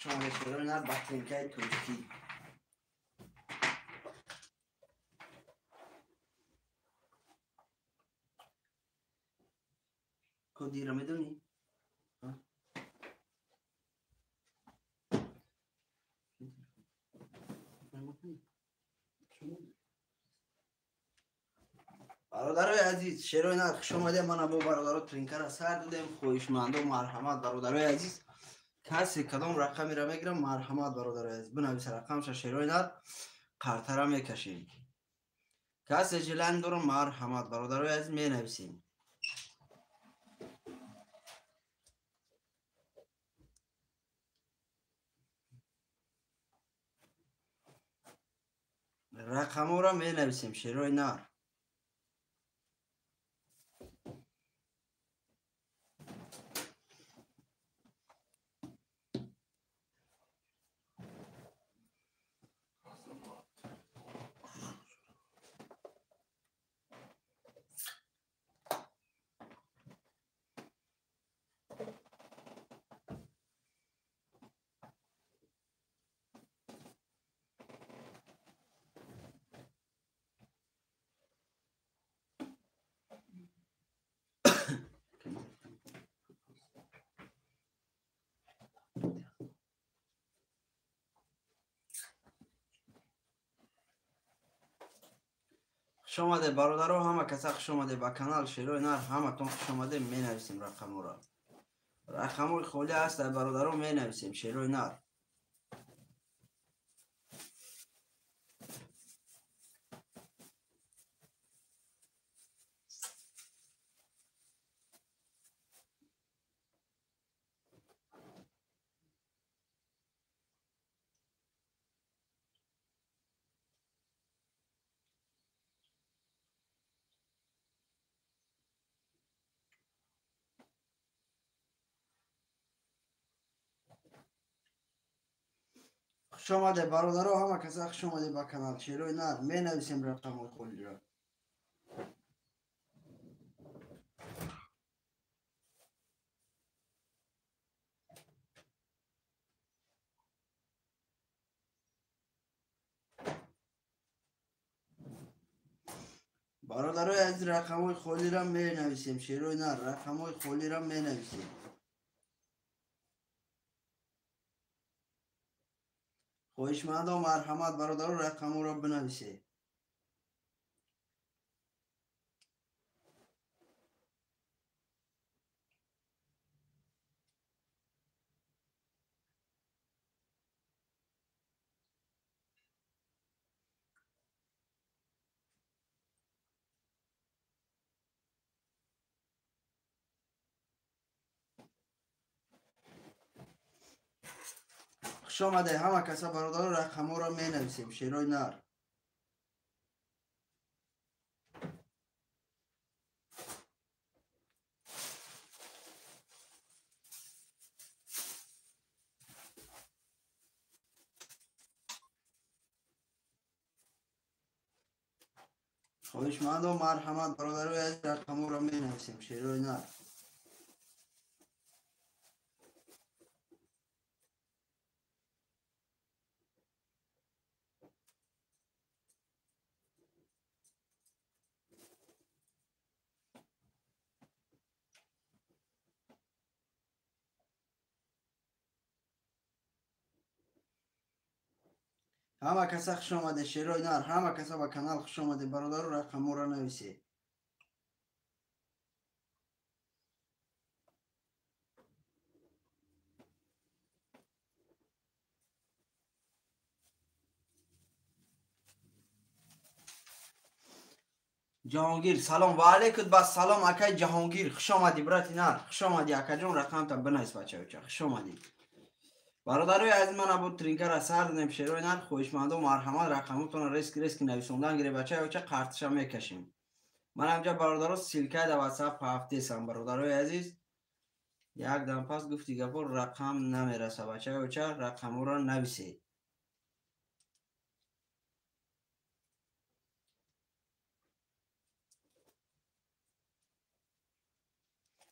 Шумо шерои нар ба тринкаи тоҷикӣ. Кодира медонӣ? Бародарои азиз, шерои нар хуш омадем. Мана бо бародаро тринкара сар додем. Хоҳишмандо, марҳамат, бародарои азиз. Касе кадом рақамеро мегирам, марҳамат, бародарои азиз, бинависа рақамша. Шерои нар қартара мекашем. Касе желание дорам, марҳамат, бародарои азиз, менависем. Рақаморо менависем, шерои нар. Хуш омаде, бародаро, ҳама каса хуш омаде ба канал Шерои нар. Ҳаматон хуш омаде. Менависем рақаморо. Рақамои холӣ ҳаст, бародаро, менависем, шерои нар. Хуш омаде, бародаро, ҳама каса хуш омаде ба канал Шерои нар. Менависем рақамои холиро. Бародарои азиз, рақамои холиро менависем, шерои нар, рақамои холиро менависем. Хоҳишмандо, марҳамат, бародаро, рақаморо бинависед. Хуш омаде, ҳама каса, бародаро, рақаморо менависем, шерои нар. Хоҳишмандо, марҳамат, бародарои азиз, рақаморо менависем, шерои нар. Ҳама каса хуш омаде, шерои нар, ҳама каса ба канал хуш омаде, бародаро, рақаморо нависед. Ҷаҳонгир, салом ва алайкум, ба салом, акай Ҷаҳонгир, хуш омадӣ, брати нар, хуш омадӣ, акаҷон, рақамта бинавис, бачаоча, хуш омадӣ. Бародарои азиз, мана бо тринкара сар додем, шерои нар. Хоҳишмандо, марҳамат, рақамотонро резко резко нависондан гире, бачаоча, қартиша мекашем. Ман ҳамҷа, бародаро, ссылка да ватсап ҳафтесам, бародарои азиз. Як дам пас гуфти гапо рақам намераса, бачаоча, рақаморо нависед.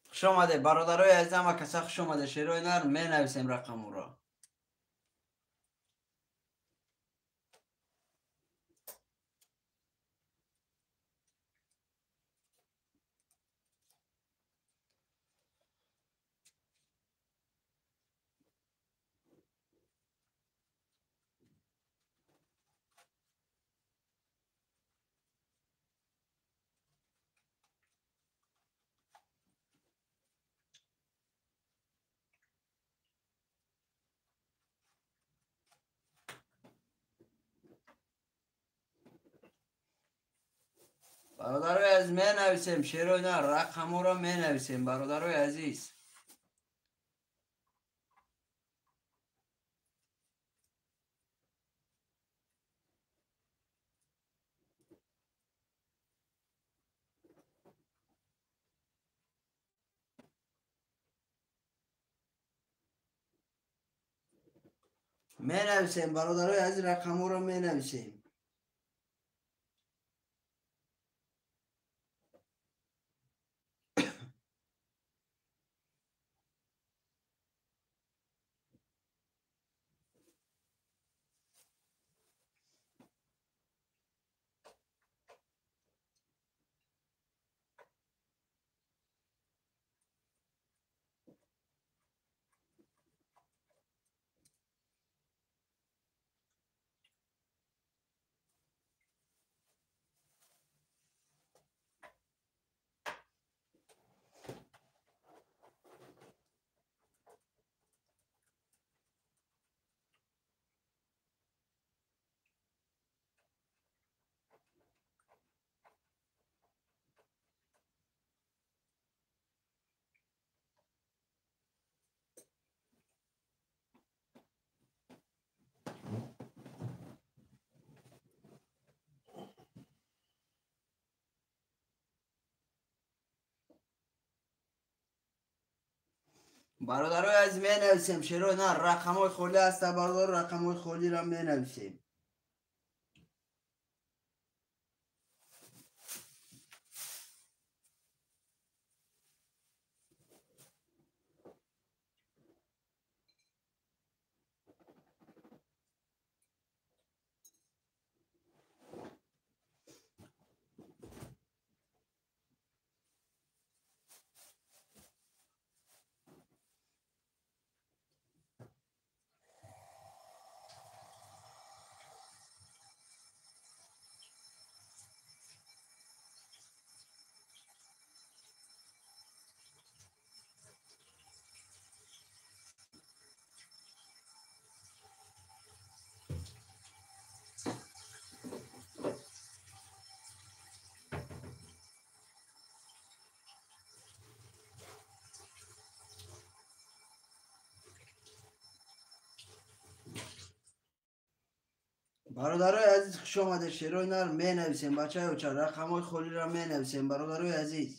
Хуш омаде, бародарои азиз, ҳама каса хуш омаде, шерои нар, менависем рақаморо. Бародарои азиз, менависем шерои нар, рақамҳоро менависем, бародарои азиз. Менависем, бародарои азиз, рақамҳоро менависем. Бародарои азиз, менависем шерои нар, рақамҳои холӣ ҳаста, бародар, рақамҳои холиро менависем. Бародарои азиз, хуш омадед. Шерои нар менависем, бачаи оча, рақамҳои холиро менависем, бародарои азиз.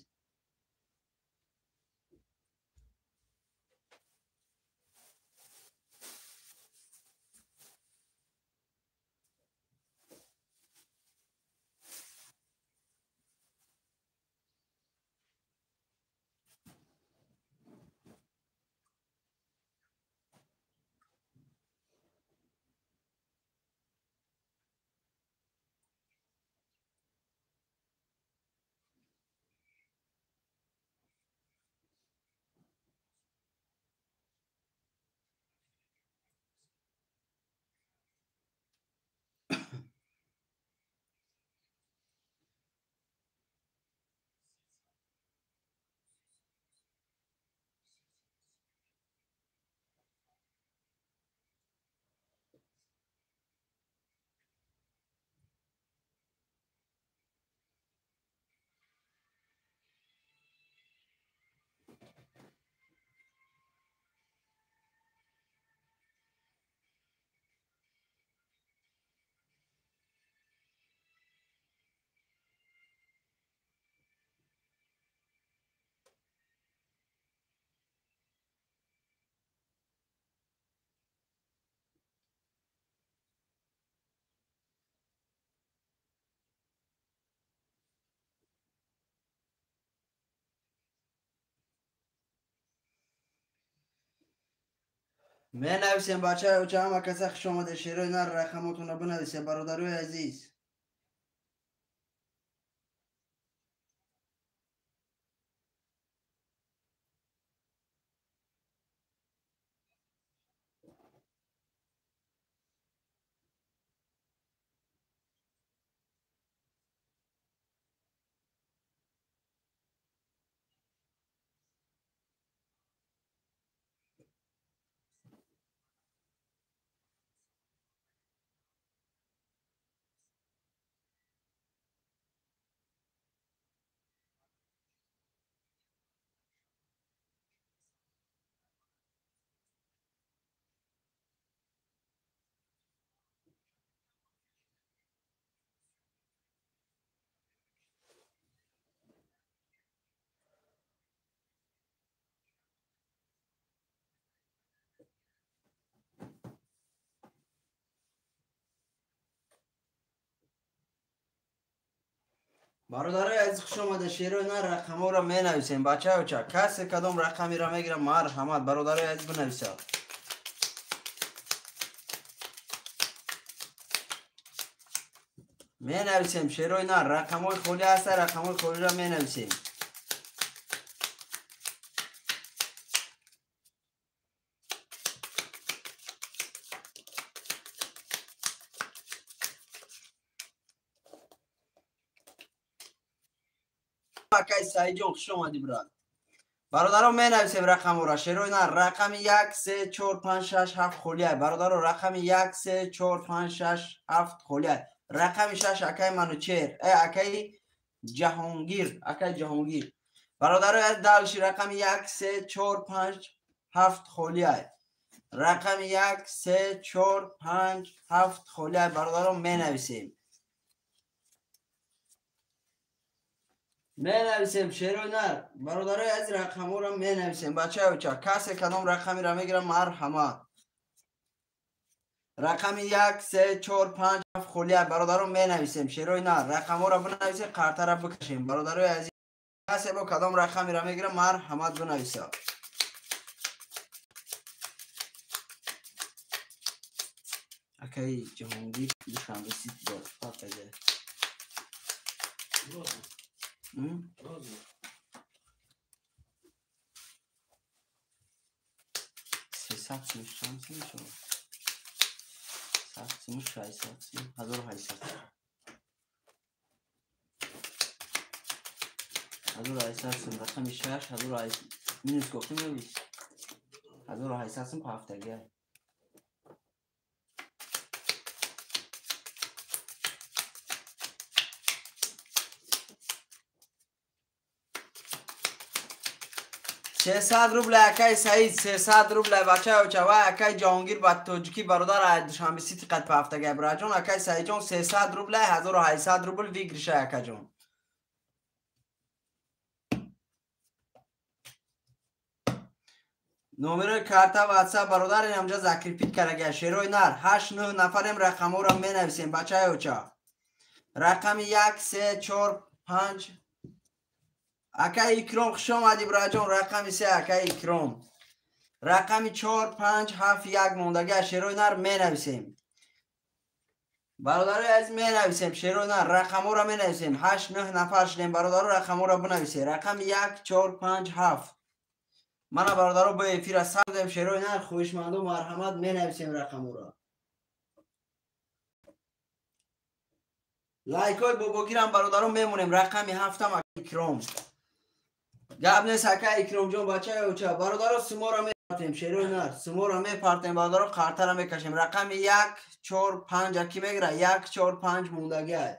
Менависем, бачаи оча, ҳама каса хуш омадед. Шерои нар, рақамотонро бинависем, бародарои азиз. Бародарои азиз, хуш омада. Шерои нар рақамҳоро менависем, бачаоча. Касе кадом рақамеро мегирам, марҳамат, бародарои азиз, бинависад. Менависем, шерои нар, рақамҳои холӣ ҳаста, рақамҳои холиро менависем. Акай Саидҷон, хуш омадӣ, брат. Бародаро, менависем рақамҳоро, шерои нар. Рақами 1, 3, 4, 5, 6, 7 холиай. Бародаро, рақами 1, 3, 4, 5, 6, 7 холиай. Рақами 6 акай Манучер, акай Ҷаҳонгир, акай Ҷаҳонгир. Бародарои аз, дальше рақами 1, 3, 4, 5, 7 холиай. Рақами 1, 3, 4, 5, 7 холиай, бародаро, менависем. Менависем, шерои нар, бародарои аз, рақамҳоро менависем, бачаоча. Касе кадом рақамеро мегирам, марҳамат. Рақами 1, 3, 4, 5, 7 холия, бародаро, менависем, шерои нар. Рақамҳоро бинависем, қартара бикашем, бародарои азиз. Касе бо кадом рақамеро мегирам, марҳамат, бинависад. Акаи Ҷаҳонгир, Душанбе Сити дор папаҷа. 300 сум чанд сум мешавад? 100 сум, 600 сум, 1800. 1800 сум, рақами 6, 1800 минус гуфтем ё 20? 1800 сум ҳафтагӣ. 300 рубля, акай Саид, 300 рубля, бачаоча. Вай, акай Ҷаҳонгир ба тоҷикӣ, бародар, Душанбе Сити қад ҳафтагай, бираҷон. Акай Саидҷон, 300 рубля, 1800 рубл выигрыш а, акаҷон. Номерои карта ватсап, бародар, инамҷа закрепить карагай, шерои нар. 8, 9 нафарем, рақамҳоро менависем, бачаоча. Рақами 1, 3, 4, 5. Акай Икром, хуш омадӣ, бираҷон. Рақами 3, акай Икром. Рақами 4, 5, 7, 1 мондагӣ, шерои нар, менависем. Бародарои азиз, менависем, шерои нар, рақамҳоро менависем. 8, 9 нафар шудем, бародаро, рақамҳоро бинависем. Рақами 1, 4, 5, 7. Мана, бародаро, бо эфира сар додем, шерои нар, хоҳишмандо, марҳамат, менависем рақамҳоро. Лайкҳои бобогирам, бародаро, мемонем. Рақами 7-ам, Икром. Гап нест, ака Икромҷон, бачаи оча. Бародаро, суморо мепартем, шерои нар, суморо мепартем, бародаро, қартара мекашем. Рақами 1, 4, 5 аки мегира? 1, 4, 5 мондагиай.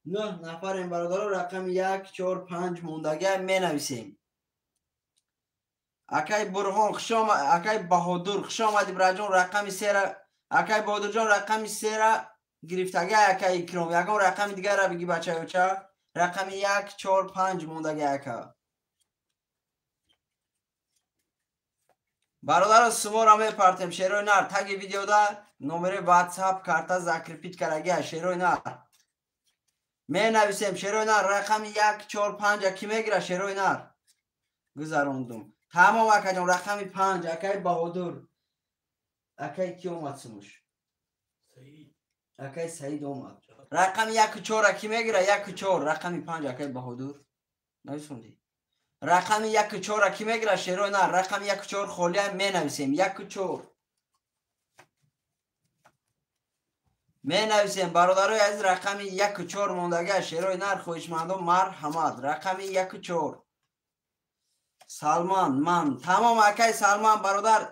9 нафарем, бародаро, рақами 1, 4, 5 мондагиай, менависем. Акай Бурҳон, хуш омад. Акай Баҳодур, хуш омадӣ, бираҷон. Рақами 3-ра, акай Баҳодурҷон, рақами 3-ра гирифтагиай, акай Икром. Ягон рақами дигарра бигӣ, бачаи оча. Рақами 1, 4, 5 мондагиай, ака. Бародаро, суморо мепартем, шерои нар. Таги видеода номери ватсап, карта закрепить карагиай, шерои нар. Менависем, шерои нар, рақами 1, 4, 5 ки мегира, шерои нар? Гузарондум. Тамом, акаҷон, рақами 5, акай Баҳодур. Акай ки омад сумуш? Акай Саид омад. Рақами 1, 4 ки мегира? 1, 4, рақами 5, акай Баҳодур. Нависондӣ? Рақами 1, 4 ки мегира, шерои нар? Рақами 1, 4 холия, менависем. 1, 4 менависем, бародарои азиз, рақами 1, 4 мондагиа, шерои нар, хоҳишмандо, марҳамат. Рақами 1, 4. Салман, ман. Тамом, акай Салман, бародар,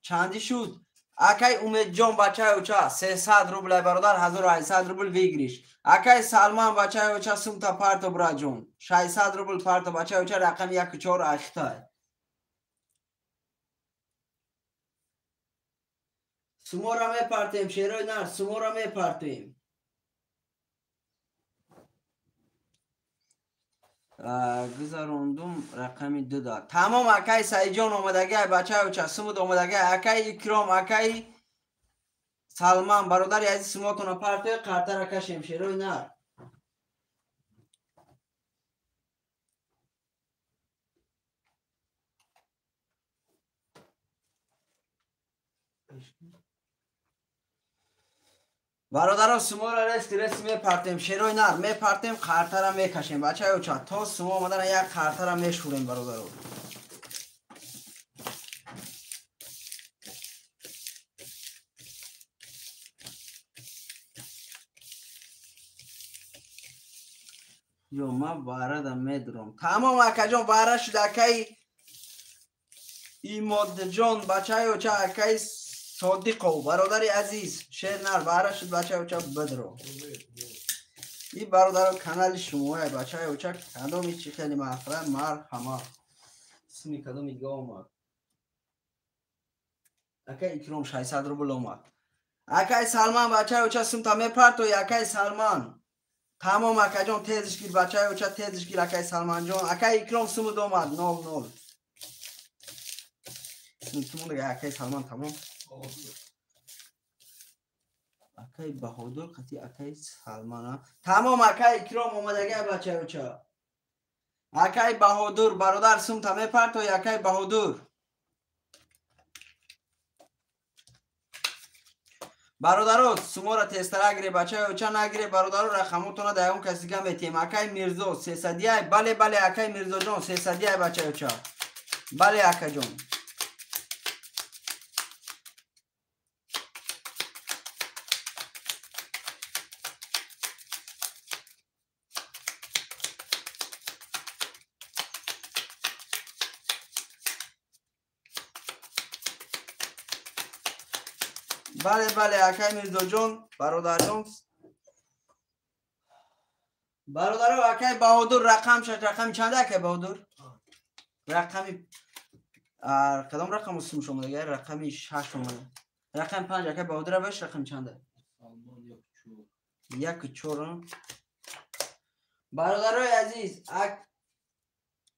чандӣ шуд? Акай Умедҷон, бачаи оча, 300 рубля, бародар, 1800 рубл выигрыш. Акай Салман, бачаи оча, сумта парто, браҷон. 600 рубл парто, бачаи оча, рақами 1, 4 ахитай. Сумора мепартем, шерои нар, сумора мепартем. Гузарондум, рақами 2 да. Тамом, акай Саидҷон омадагиай, бачаи оча, сумуд омадагиай. Акай Икром, акай Салман, бародари азиз, сумотона партоя, қартара кашем, шерои нар. Бародаро, суморо рести рести мепартем, шерои нар мепартем, қартара мекашем, бачаёча, то сумо омадана як қартара мешӯрем, бародаро. Ё ман барада медурам. Тамом, акаҷон, бара шуд, акаи Имодҷон, бачаёча, акаи Содиқов, бародари азиз, шер нар, бара шуд, бачаёча, бидро. И бародаро, канали шумоя, бачаёча, кадоми чи хеле маҳра, марҳама. Сими кадоми дига омад. Акай Икром 600 рубл омад. Акай Салман, бачаёча, сумта мепартои, акай Салман. Тамом, акаҷон, тезиш гир, бачаёча, тезиш гир, акай Салманҷон. Акай Икром сумуд омад, 0-0. Сумуд акай Салман, тамом. Акай Баҳодур қати акай Салмана. Тамом, акай Икром омадага, бачаёча. Акай Баҳодур, бародар, сумта мепартои, акай Баҳодур. Бародаро, сумора тезтара гире, бачаёча, нагире, бародаро, рақамотона дар ягон кас дига метиҳем. Акай Мирзо, сесадиай, бале, бале, акай Мирзоҷон, сесадиай, бачаёча. Бале, акаҷон. Бале, бале, акай Мирзоҷон, бародарҷон. Бародаро, акай Баҳодур рақам шаш, рақами чанда, акай Баҳодур? Рақами кадом рақам сумш омада? Рақами 6 омада. Рақами 5, акай Баҳодур, баш рақами чанда? 1 4. Бародарои азиз,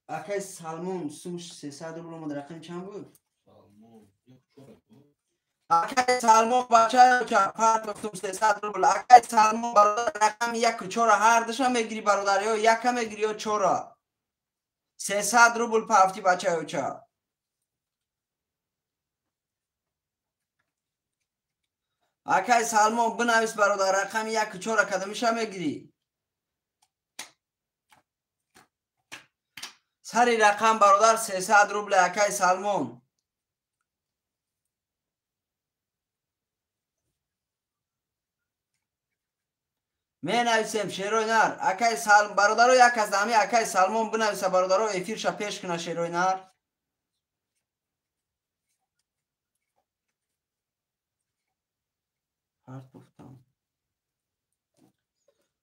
акай Салмон сумш 300 рубл омада, рақами чанд буд? Акай Салмон, бачаёча, партофтум 300 рубл. Акай Салмон, бародар, рақами 1 4 ҳар душа мегири, бародар, ё яка мегири, ё 4. 300 рубл пафти, бачаёча. Акай Салмон, бинавис, бародар, рақами 1 4 кадомиша мегири? Сари рақам, бародар, 300 рубл, акай Салмон. Менависем, шерои нар. Акай Салм, бародаро, як аз ами акай Салмон бинависа, бародаро, эфирша пеш куна, шерои нар.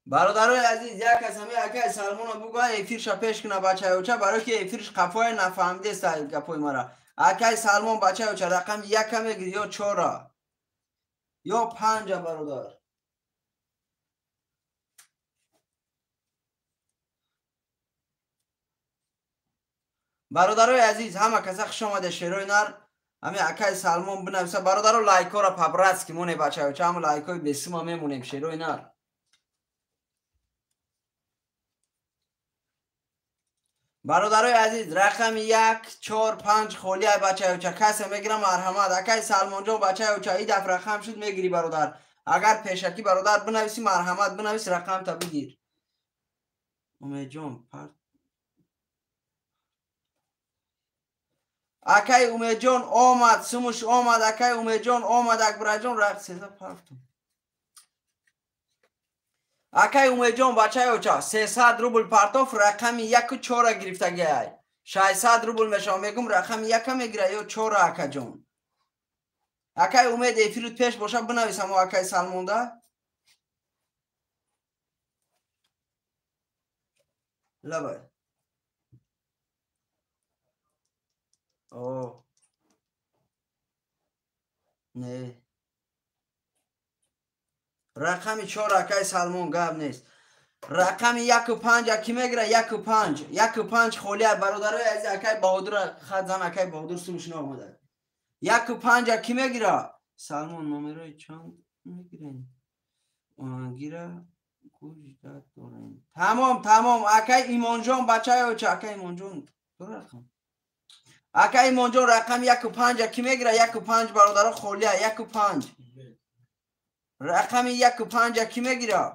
Бародарои азиз, як аз ами акай Салмонро бугӯя, эфирша пеш куна, бачаёча, барои ки эфирш қафое нафаҳмидеста гапои мара. Акай Салмон, бачаёча, рақами яка мегири ё 4 ё 5, бародар. Бародарои азиз, ҳама каса хуш омаде, шерои нар. Ами акай Салмон бинависа, бародаро, лайкҳоро по-братски моне, бачаёча, ҳама лайкҳои бесума мемонем, шерои нар. Бародарои азиз, рақами 1 4 5 холия, бачаёча, касе мегирам, марҳамат. Акай Салмонҷон, бачаёча, и даф рақам шуд, мегири, бародар. Агар пешакӣ, бародар, бинависи, марҳамат, бинавис, рақамта бигир. Умедҷон, парт. Акай Умедҷон омад, сумуш омад, акай Умедҷон омад, Акбарҷон, рақсеза партум. Акай Умедҷон, бачаёча, 300 рубл партоф, рақами 1 4 гирифтагиай. 600 рубл мешавам, мегум, рақами 1 мегира ё 4, акаҷон. Акай Умед, эфирут пеш боша, бинависам акай Салмонда. Лабай. О. Не. Рақами 4, акай Салмон, гап нест. Рақами 1 5 ки мегира? 1 5. 1 5 холия, бародарои азиз, акай Баҳодур хат зан, акай Баҳодур сумш наомада. 1 5 ки мегира? Салмон, номерои чанд мегирен? Гира гӯш дорем. Тамом, тамом, акай Имонҷон, бачаёча, акай Имонҷон, ду рақам. Акай Имонҷон, рақами 1 5 ки мегира? 1 5, бародаро, холия, 1 5. Рақами 1 5 ки мегира?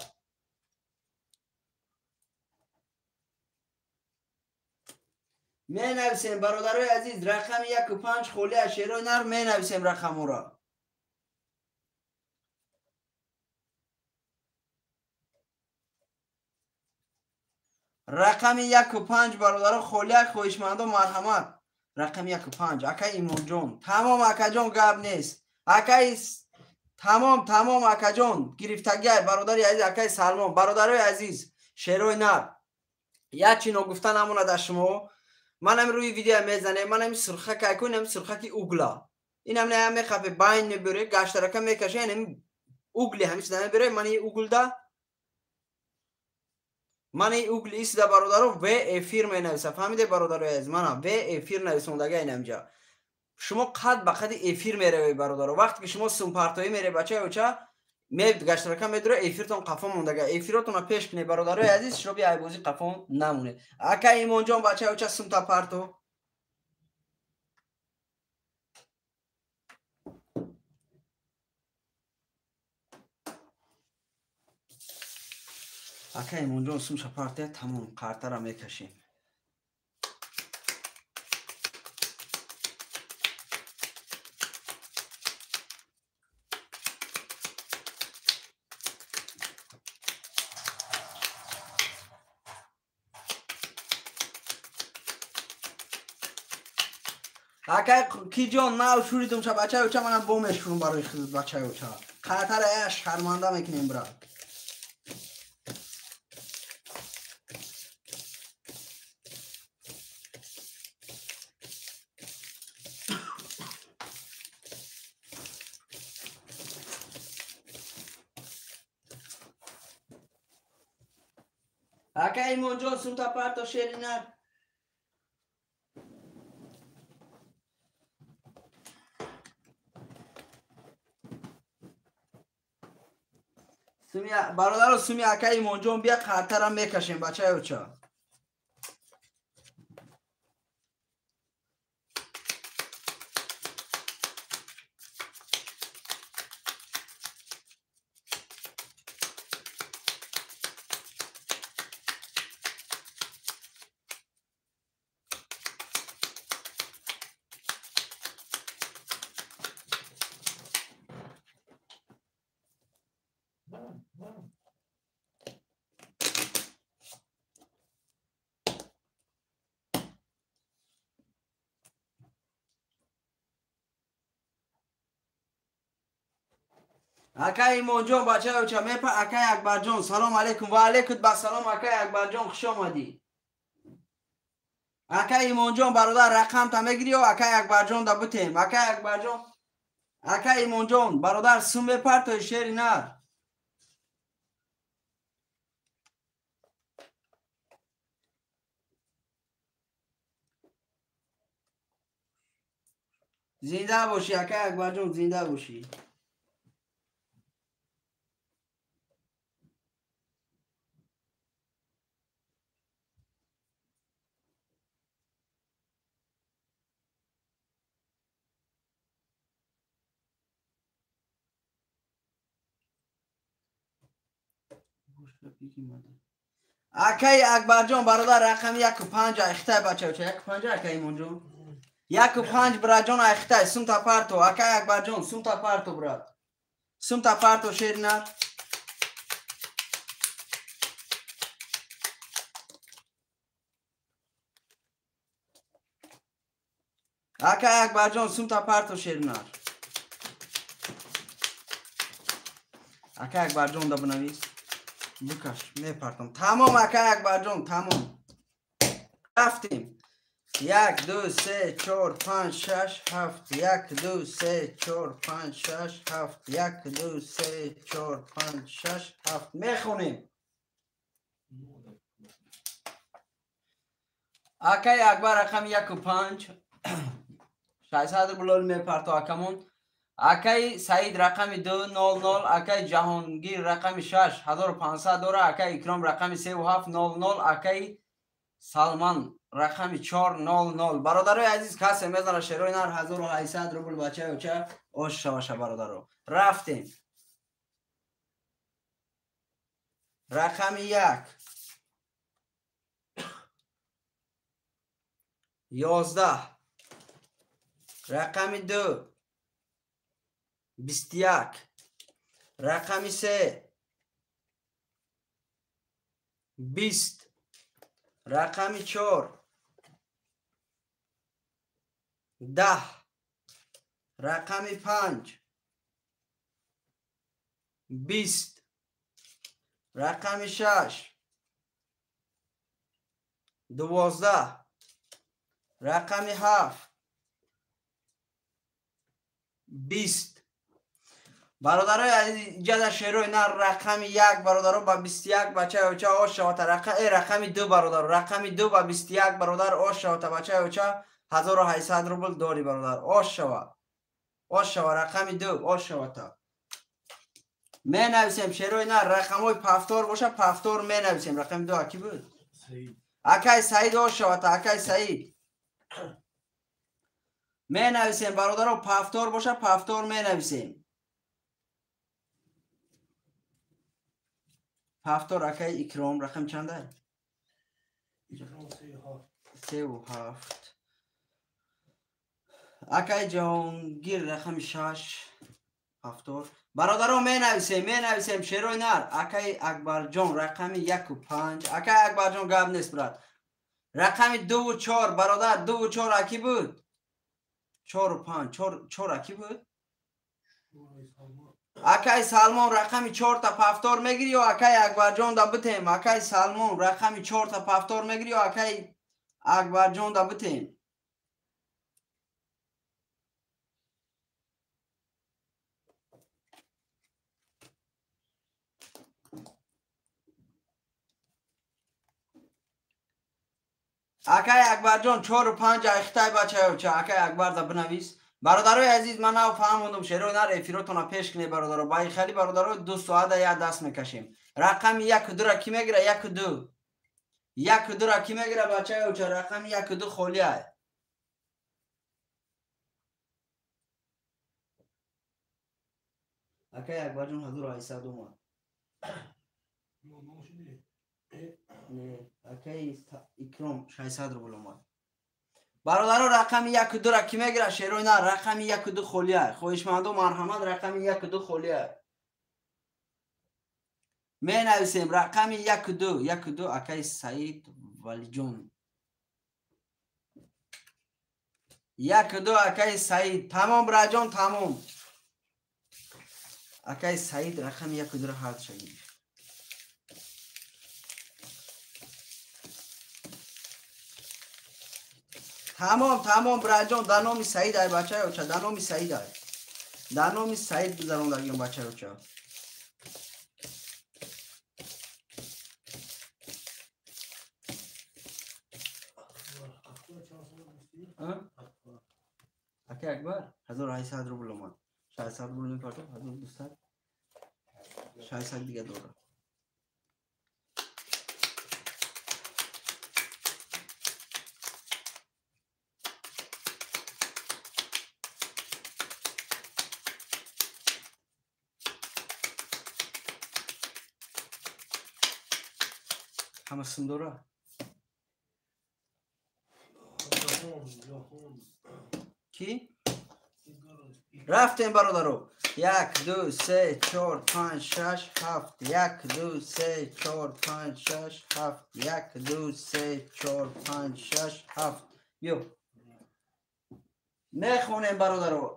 Менависем, бародарои азиз, рақами 1 5 холӣ аз шерои нар, менависем рақамҳоро. Рақами 1 5, бародаро, холия, хоҳишмандо, марҳамат. Рақами 1 5, акай Имонҷон. Тамом, акаҷон, гап нест. Акай, тамом, тамом, акаҷон, гирифтагиай, бародари азиз, акай Салмон. Бародарои азиз, шерои нар, як чи ногуфта намонад аз шумо. Манам рӯи видео мезанем, манам сурхака айкунам, сурхаки угла. Инам не мехапе, байн мебуре, гаштарака мекаше, инам угли ҳамин чиза мебуре, мани углда, мани угли исида, бародаро, в эфир менависа. Фаҳмиде, бародарои азиз? Мана в эфир нависондага инамҷа. Шумо қад ба қади эфир меравед, бародаро. Вақте ки шумо сумпартоӣ мере, бачаи оча, гаштарака медура, эфиртон қафо мондага. Эфиротонро пеш кунед, бародарои азиз, шуроби айбозӣ қафо намонед. Ака Имонҷон, бачаи оча, сумта парто. Ака Имонҷон, сумша партия, тамом, қартара мекашем. Акай Киҷон, нав шуридум ша, бачаи оча, манам бо мешурум барои хизмат, бачаи оча. Қатара я шарманда мекунем, брат. Ака Имонҷон, сумта парто, шерина. Бародаро, суми ака Имонҷон бия, қартара мекашем, бачаи оча. Акай Имонҷон, бачаи оча, мепа. Акай Акбарҷон, салом алейкум. Ва алейкум басалом, акай Акбарҷон, хуш омадӣ. Акай Имонҷон, бародар, рақамта мегирӣ ё акай Акбарҷон да бутем? Акай Акбарҷон, акай Имонҷон, бародар, сум бепартои, шери нар. Зинда бошӣ, акай Акбарҷон, зинда бошӣ. Акай Акбарҷон, бародар, рақами 1 5 айхтай, бачаоча, 1 5. Акай Имонҷон, 1 5, браҷон, айхтай, сумта парто. Акай Акбарҷон, сумта парто, брат, сумта парто, шеринар. Акай Акбарҷон, сумта парто, шеринар. Акай Акбарҷон да бинавис, бикаш, мепартам. Тамом, акай Акбарҷон, тамом, рафтем. 1, 2, 3, 4, 5, 6, 7. 1, 2, 3, 4, 5, 6, 7. 1, 2, 3, 4, 5, 6, 7. Мехонем. Акай Акбар, рақами 1 5, 600 рублол мепарто акамон. Акай Саид, рақами 2, 0, 0. Акай Ҷаҳонгир, рақами 6, 1500 дора. Акай Икром, рақами 3 7, 0, 0. Акай Салман, рақами 4, 0, 0. Бародарои азиз, касе мезана, шерои нар, 1800 рубл, бачаи оча, ош шаваша, бародаро. Рафтем. Рақами 1 11. Рақами 2 21. Рақами 3 20. Рақами 4 10. Рақами 5 20. Рақами 6 12. Рақами 7 20. Бародарои азиз, иҷада шерои нар рақами 1 бародаро ба 21 бачаи оча ош шавата. Рақами 2 бародаро, рақами 2 ба 21 бародар ош шавата. Бачаи оча 1800 рубл дори бародар, ош шава, ош шава. Рақами 2 ош шавата. Менависем шерои нар рақамҳои пафтор боша, пафтор менависем. Рақами 2 аки буд? Акай Саид ош шавата. Акай Саид менависем бародаро, пафтор боша, пафтор менависем. Пафтор акай Икром рақам чанда? 3 ва 7. Акай Ҷаҳонгир рақами 6 пафтор. Бародаро менависем, менависем шерои нар. Акай Акбарҷон рақами 1 ва 5. Акай Акбарҷон гап нест брат. Рақами 2 ва 4 бародар, 2 ва 4 аки буд? 4 ва 5, 4 аки буд? Акай Салмон рақами 4 та пафтор мегири ё акай Акбарҷон да битем? Акай Салмон рақами 4 та пафтор мегири ё акай Акбарҷон да битем? Акай Акбарҷон 4 ва 5 айхтай бачаёча. Акай Акбар да бинавис. Бародарои азиз, ман нав фаҳмондум шерои нар эфиротона пеш кунед бародаро. Ба хали бародаро 2 соата як даст мекашем. Рақами 1 ва 2 ра ки мегира? 1 ва 2. 1 ва 2 ра ки мегира бачаёча? Рақами 1 ва 2 холӣ ай. Акай Акбарҷон 1800 омад. Не, акай Икром 600 рубл омад. Бародаро рақами 1 ва 2 ра ки мегира? Шерои нар рақами 1 ва 2 холӣ ай. Хоҳишмандо марҳамат, рақами 1 ва 2 холӣ ай. Менависем рақами 1 ва 2, 1 ва 2 акай Саид Валиҷон. 1 ва 2 акай Саид. Тамом браҷон, тамом. Акай Саид рақами 1 ва 2 ра ҳардша гирифт. Тамом, тамом браҷон, дар номи Саид ай бачаёча, дар номи Саид ай. Дар номи Саид гузарондагиён бачаёча. Акай Акбар 1800 рубл омад. 600 рубл мепартод, 1200. 600 дига дорад. Ҳама сум дора? Ки? Рафтем бародаро. 1 2 3 4 5 6 7. 1 2 3 4 5 6 7. 1 2 3 4 5 6 7. Биё. Мехонем бародаро.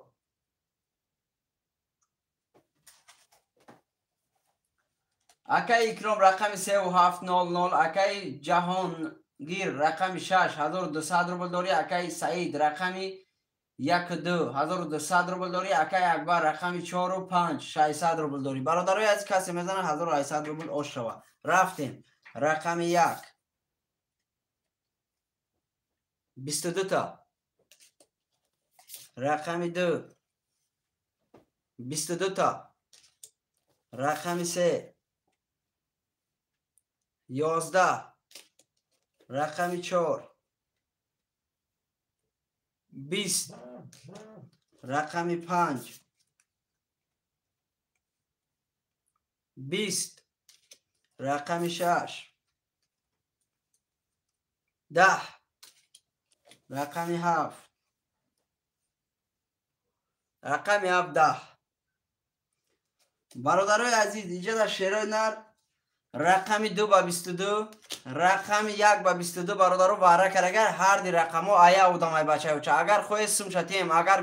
Акай Икром рақами 3700, акай Ҷаҳонгир рақами 6 1200 рубл дорӣ, акай Саид рақами 1 2 1200 рубл дорӣ, акай Акбар рақами 4 ва 5 600 рубл дорӣ. Бародарои азиз, касе мезанад 1800 рубл ош шава. Рафтем. Рақами 1 22 та. Рақами 2 22 та. Рақами 3 11. Рақами 4 20. Рақами 5 20. Рақами 6. 10. Рақами 7. Рақами 7 10. Бародарои азиз, инҷа дар шерои нар рақами 2 ба 22, рақами 1 ба 22 бародаро вара кард. Агар ҳар ди рақамҳо ая одамай бачаюча, агар хоҳед сумшатем, агар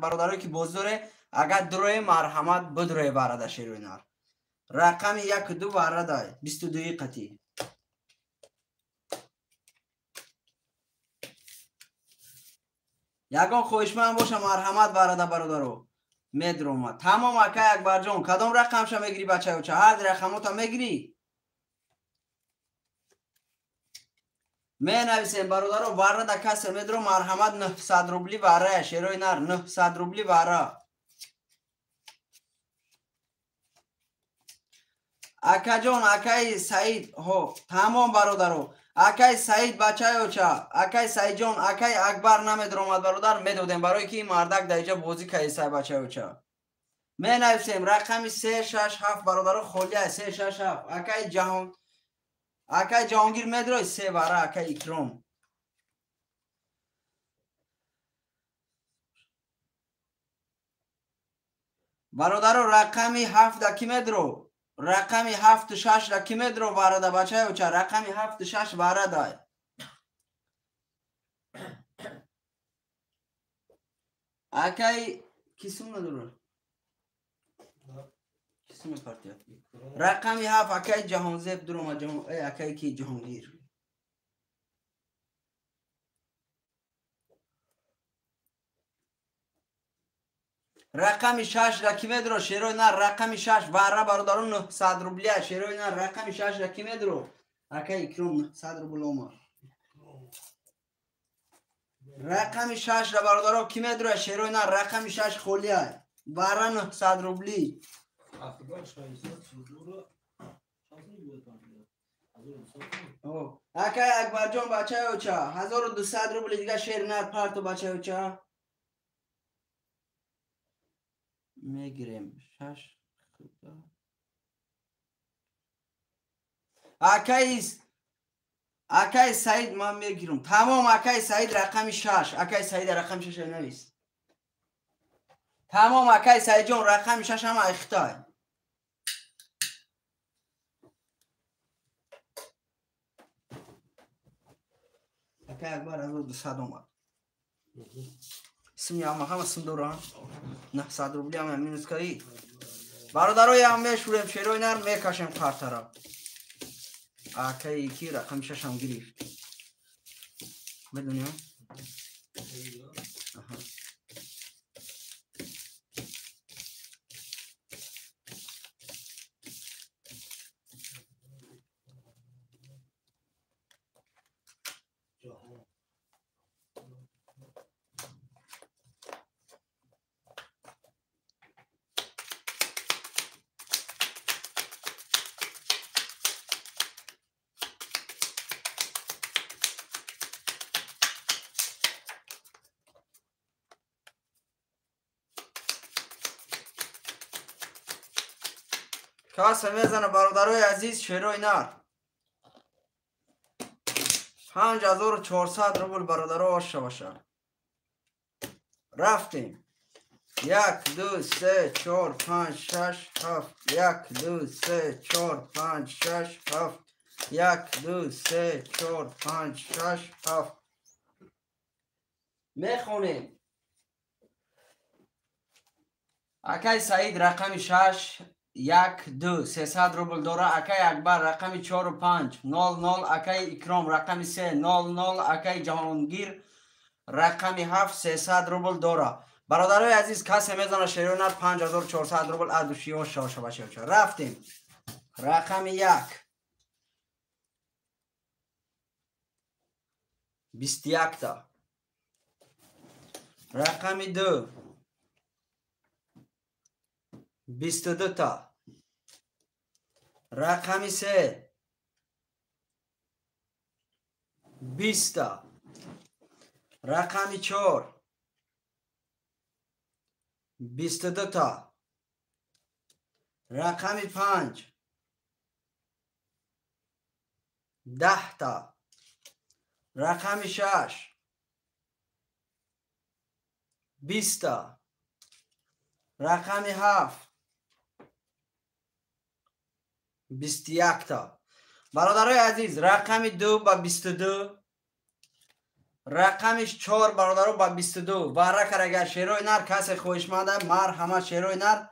бародарое ки боз доре, агар дуроe марҳамат бидурое вара дар шерои нар. Рақами 1 2 вара дай 22 қатӣ. Ягон хоҳишманд боша марҳамат вара да бародаро. Медрома. Тамом акай Акбарҷон, кадом рақамша мегирӣ бачаюча? Ҳар ди рақамота мегирӣ? Менависем бародаро, вара да касе медро марҳамат 900 рубли вара, шерои нар 900 рубли вара. Акаҷон, акаи Саид, ҳо, тамом бародаро. Акаи Саид бачаёча, акаи Саидҷон, акаи Акбар намедромад бародар, медодем барои ки мардак дар иҷа бозӣ кардисай бачаёча. Менависем рақами 3 6 7 бародаро холия 3 6 7. Акаи Ҷаҳон, акаи Ҷаҳонгир медрой 3 вара, акаи Икром. Бародаро рақами 7 да ки медро? Рақами 7 6 да ки медро вара да бачаёча? Рақами 7 6 вара да. Акаи ки сум надора? Ки сум партия? Рақами 7 акаи Ҷаҳонзеб дурома ҷаҳон, акаи ки Ҷаҳонгир. Рақами 6 да ки медро шерои нар? Рақами 6 вара бародаро 900 рублия шерои нар. Рақами 6 да ки медро? Акаи Икром 900 рубл омад. Рақами 6 да бародаро ки медро шерои нар? Рақами 6 холия вара 900 рубли. Акаи Акбарҷон бачаёча 1200 рубли дига шери нар парто бачаёча. Мегирем 6 акаи Саид ман мегирам. Тамом акаи Саид рақами 6. Акаи Саид рақами 6 навис. Тамом акаи Саидҷон рақами 6 ҳама айхтай. Акаи Акбар 1200 омад. Сум ҳама ҳама сум дорам. 900 рубли ҳама минус кари. Бародарои ҳам мешурем шерои нар мекашем қартара. Акаи ки рақами 6 ҳам гирифт. Медонӣ? Аҳа. Каса мезана бародарои азиз шерои нар. 5400 рубл бародаро оша боша. Рафтем. 1 2 3 4 5 6 7 1 2 3 4 5 6 7 1 2 3 4 5 6 7. Мехонем. Акаи Саид рақами 6 1 2 300 рубл дора. Акаи Акбар рақами 4 5 0 0. Акаи Икром рақами 3 0 0. Акаи Ҷаҳонгир рақами 7 300 рубл дора. Бародарои азиз, касе мезана шерои нар 5400 рубл аз душиҳо шоша бачаҳо. Рафтем. Рақами 1 21 та. Рақами 2 22 та. Рақами 3 20 та. Рақами 4 22 та. Рақами 5 10 та. Рақами 6, 20 та. Рақами 7, 21 та. Бародарои азиз, рақами 2 ба 22, рақами 4, бародаро, ба 22 варра карага. Шерои нар, касе хоҳишманда, марҳамат, шерои нар,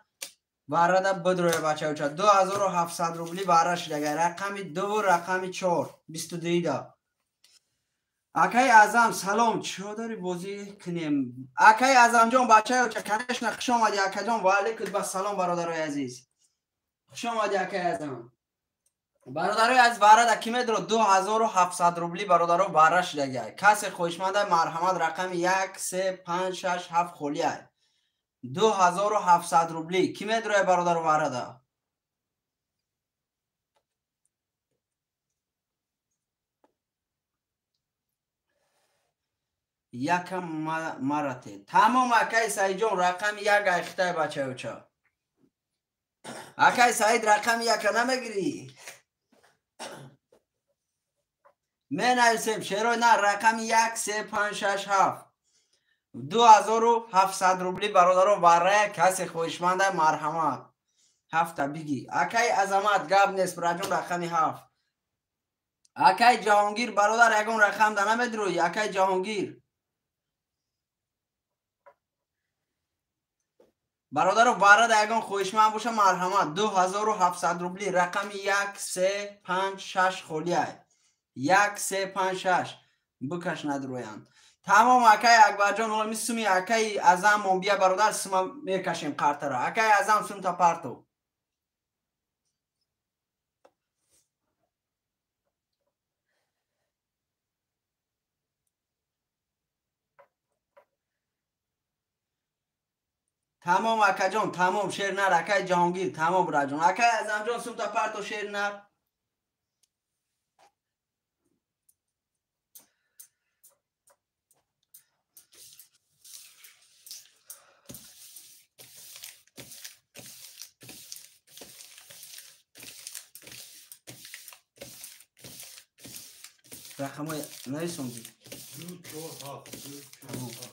варрада бидроя, бачаюча. 2700 рубли варра шидага. Рақами 2, рақами 4, 22 да. Акаи Азам, салом, чиҳо дори, бозӣ кунем? Акаи Азамҷон, бачаюча, конечно, хуш омадӣ, акаҷон. Ваалайкум ба салом, бародарои азиз, хуш омадӣ, акаи Азам. Бародарои аз варрада ки медро? 2700 рубли, бародаро, варра шидага. Касе хоҳишманда, марҳамат. Рақами 1, 3, 5, 6, 7 холиай. 2700 рубли ки медроя, бародаро, варрада? Якам марате. Тамом, акаи Саидҷон, рақами 1 айхитай, бачаюча. Акаи Саид, рақами 1-а намегирӣ? Менависем, шерои на, рақами 1, 3, 5, 6, 7, 2700 рубли, бародаро, варрая. Касе хоҳишманда, марҳамат. Ҳафта бигӣ, акаи Азамат, гап нест, бираҷон, рақами 7. Акаи Ҷаҳонгир, бародар, ягон рақам да намедурӯӣ, акаи Ҷаҳонгир? Бародаро, варрада ягон хоҳишманд боша, марҳамат. 2700 рубли, рақами 1, 3, 5, 6 холиай. 1, 3, 5, 6 бикаш, надурӯянд. Тамом, акаи Акбарҷон, олами суми акаи Азам бия, бародар, сума мекашем қартара. Акаи Азам, сумта парту. Тамом, акаҷон, тамом, шер нар, акаи Ҷаҳонгир, тамом, бираҷон. Акаи Азамҷон, сумта парто, шер нар. Рақамҳои нависондӣ? 2, 4, 7, 2, 4, 7, 2, 4.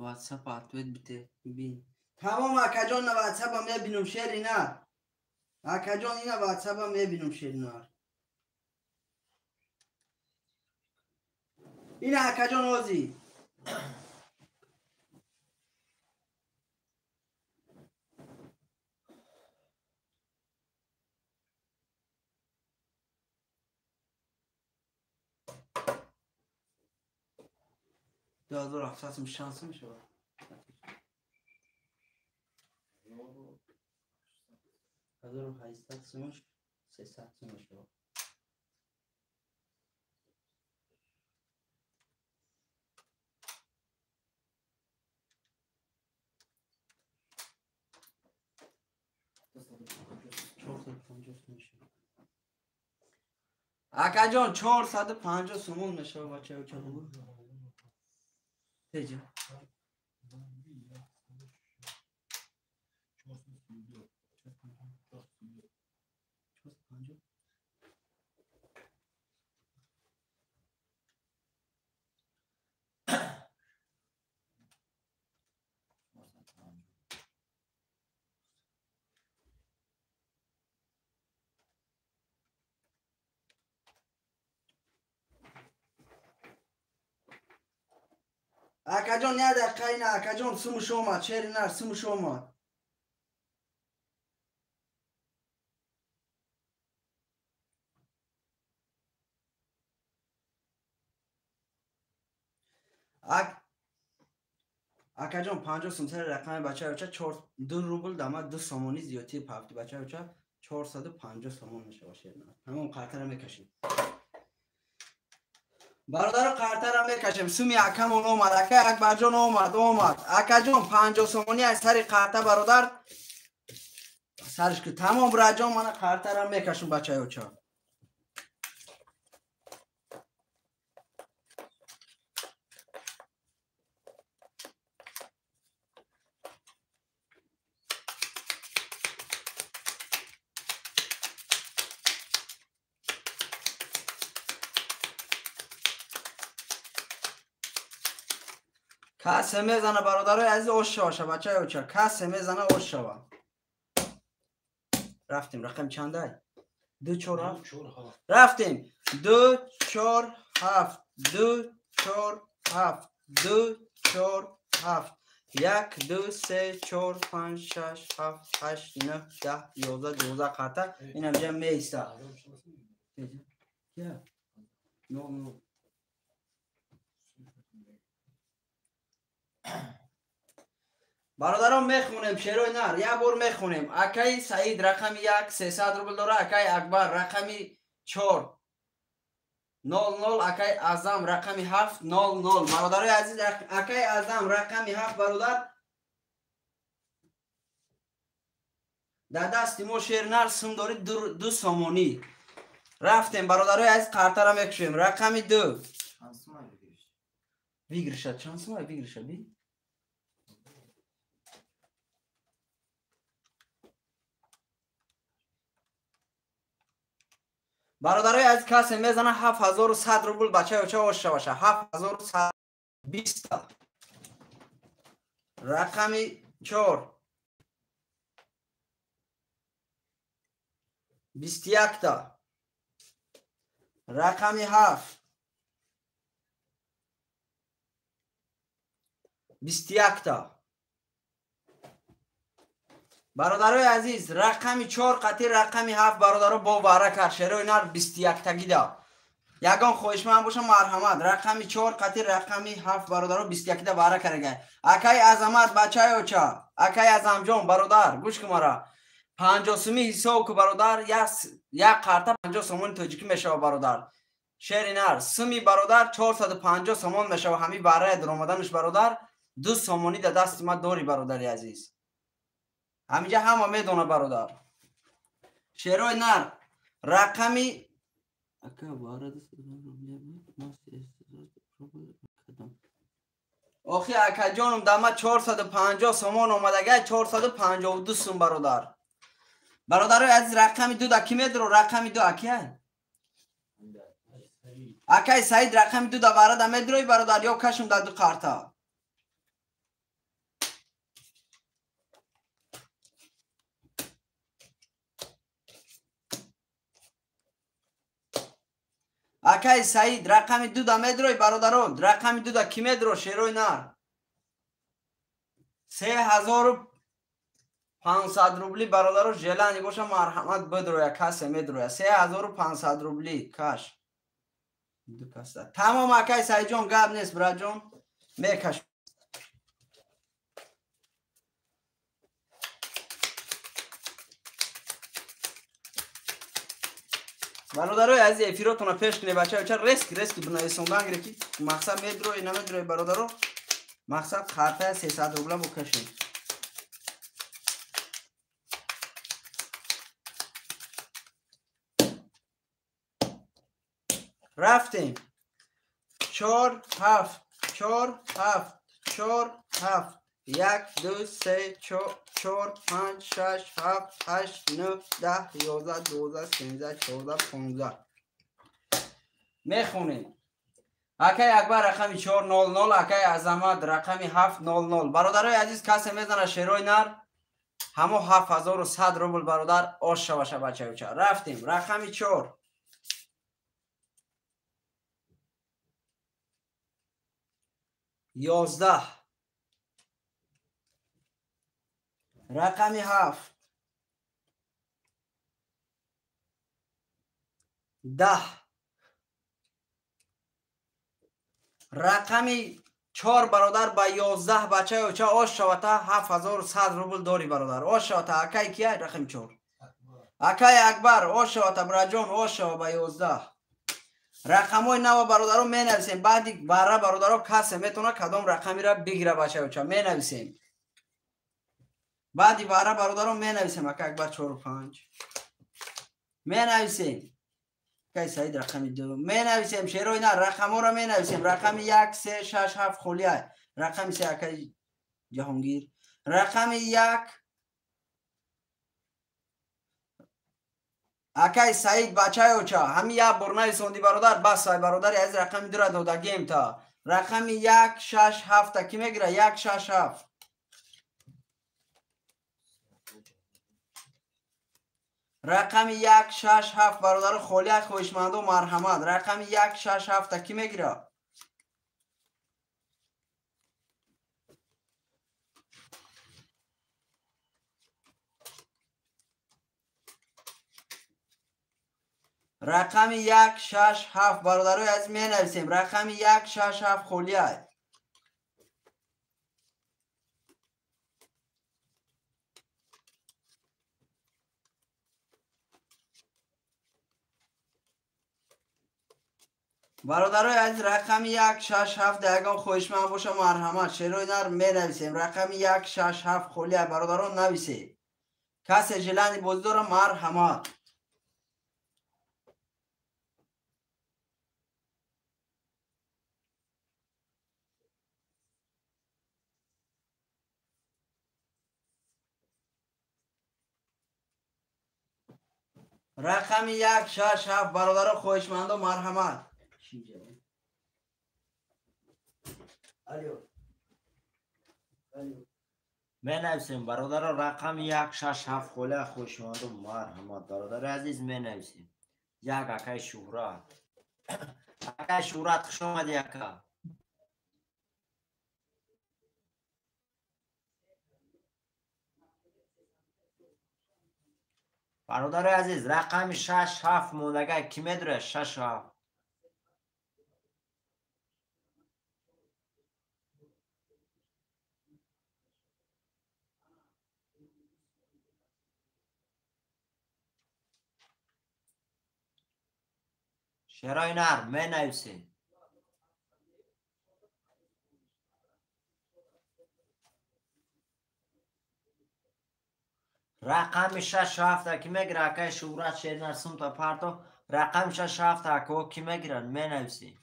Ватсап ответ бите, бин. Тамом, акаҷон, на, ватсапа мебинум, шери нар. Акаҷон, ина ватсапа мебинум, шери нар. Ина, акаҷон, ози. 2700 шанс мешавад. 1800 сумаш, 300 сум мешавад. 450 сум мешавад, акаҷон, 450 сомон мешавад, бачаюча, бугӯ. Теҷа. 450. Акаҷон, як дақиқа, ина, акаҷон, сумуш омад, шери нар, сумуш омад. Акаҷон, 50 сум сари рақами, бачаюча, 2 рубл дама 2 сомонӣ зиёдтӣ пафти, бачаюча, 450 сомон мешавад, шери нар. Ҳамон қартара мекашем. Бародаро қартара мекашем. Суми акамон омад. Акай Акбарҷон омад, омад. Акаҷон 50 сомонӣ аз сари қарта бародар. Сариш ки тамом браҷон мана қартара мекашем бачаёча. Касе мезана бародарои азиз ош шава бачаёча. Касе мезана ош шава. Рафтем рақам чандай? 2 4 7. Рафтем 2 4 7 2 4 7 2 4 7 1 2 3 4 5 6 7 8 9 10 11 12 қарта. Инам ҷа меиста. Я. Но но. Бародарон мехонем шерои нар, як бор мехонем. Акаи Саид рақами 1 300 рубл дора, акаи Акбар рақами 4 00, акаи Азам рақами 7 00. Бародарои азиз, акаи Азам рақами 7 бародар. Дар дасти мо шер нар сум дори 2 сомонӣ. Рафтем бародарои азиз қартара мекушем. Рақами 2. Выигрыша, чанд сумай выигрыша би? Бародарои азиз касе мезана 7100 рубл бачаёча ош шаваша. 7120. Рақами 4 21 та. Рақами 7 21 та. Бародарои азиз рақами 4 қатӣ рақами 7 бародаро бо вара кард шерои нар 21 тагида. Ягон хоҳишманд бошам марҳамат. Рақами 4 қатӣ рақами 7 бародаро 21 да вара карда. Акай Азамат бачаёча, акай Азамҷон бародар гӯш кун мара. 50 сумӣ ҳисоб ку бародар, як қарта 50 сомони тоҷикӣ мешава бародар. Шери нар суми бародар 450 сомон мешава. Ҳами варая даромаданаш бародар 2 сомонӣ да дасти ма дори бародари азиз. Ҳаминҷа ҳама медона бародар. Шерои нар рақами охи акаҷонум дама 450 сомон омадага 452 сум бародар. Бародарои азиз рақами 2 да ки медро? Рақами 2 акия? Акай Саид рақами 2 да варада медрои бародар ё кашум да ду қарта? Акай Саид рақами 2 да медрои бародарон. Рақами 2 да ки медро? Шерои нар 3500 рубли бародаро желани боша марҳамат бидроя касе медроя. 3500 рубли каш. Ду каса. Тамом акай Саидҷон гап нест браҷон. Мекаш. Бародарои азиз эфиротона пеш кунед бачаёча реск реск бинависондан гире ки мақсад медрои намедрои бародаро. Мақсад қартая 300 рубла букашем. Рафтем 4 7 4 7 4 7 1 2 3 4 5 6 7 8 9 10 11 12 13 14 15. Мехонем. Акай Акбар рақами 400, акай Азамат рақами 700. Бародарои азиз касе мезана шерои нар ҳамо 7100 рубл бародар ош шаваша бачаюча. Рафтем рақами 4 11 рақами 7 10 рақами 4 бародар ба 11 бачаюча ош шавата 7100 рубл дори бародар. Ош шавата акай кия рақами 4 акай Акбар ош шавата браҷон ош шава ба 11. Рақамҳои нава бародаро менависем. Баъди бара бародаро касе метавона кадом рақамиро бигира бачаюча менависем. Баъди бара бародаро менависем. Ака Акбар 4 5 менависем. Акай Саид рақами 2 менависем. Шерои на рақамҳоро менависем. Рақами 1 3 6 7 холия. Рақами 3 акай Ҷаҳонгир. Рақами 1 акай Саид бачаёча ҳами як бор нависонди бародар, бас ай бародари аз рақами 2 додагем та. Рақами 1 6 7 ки мегира? 1 6 7. Рақами 1 6 7 бародаро холия хоҳишмандо марҳамат. Рақами 1 6 7 ки мегира? Рақами 1 6 7 бародарои азиз менависем. Рақами 1 6 7 холия. Бародарои азиз рақами 1 6 7 ягон хоҳишманд боша марҳамат. Шерои нар менависем. Рақами 1 6 7 холия бародарон нависед. Касе желани бозӣ дора марҳамат. Рақами 1 6 7 бародаро хоҳишмандо марҳамат. Менависем бародаро рақами 1 6 7 холия хоҳишмандо марҳамат. Бародари азиз менависем. Як акай Шуҳрат. Акай Шуҳрат хуш омадӣ ака. Бародари азиз рақами 6 7 мондага ки медурад? 6 7. Шерои нар менависем. Рақами 6 7 ки мегира акай Шуҳрат шеринар сумта парто. Рақами 6 7 ако ки мегиранд менависем.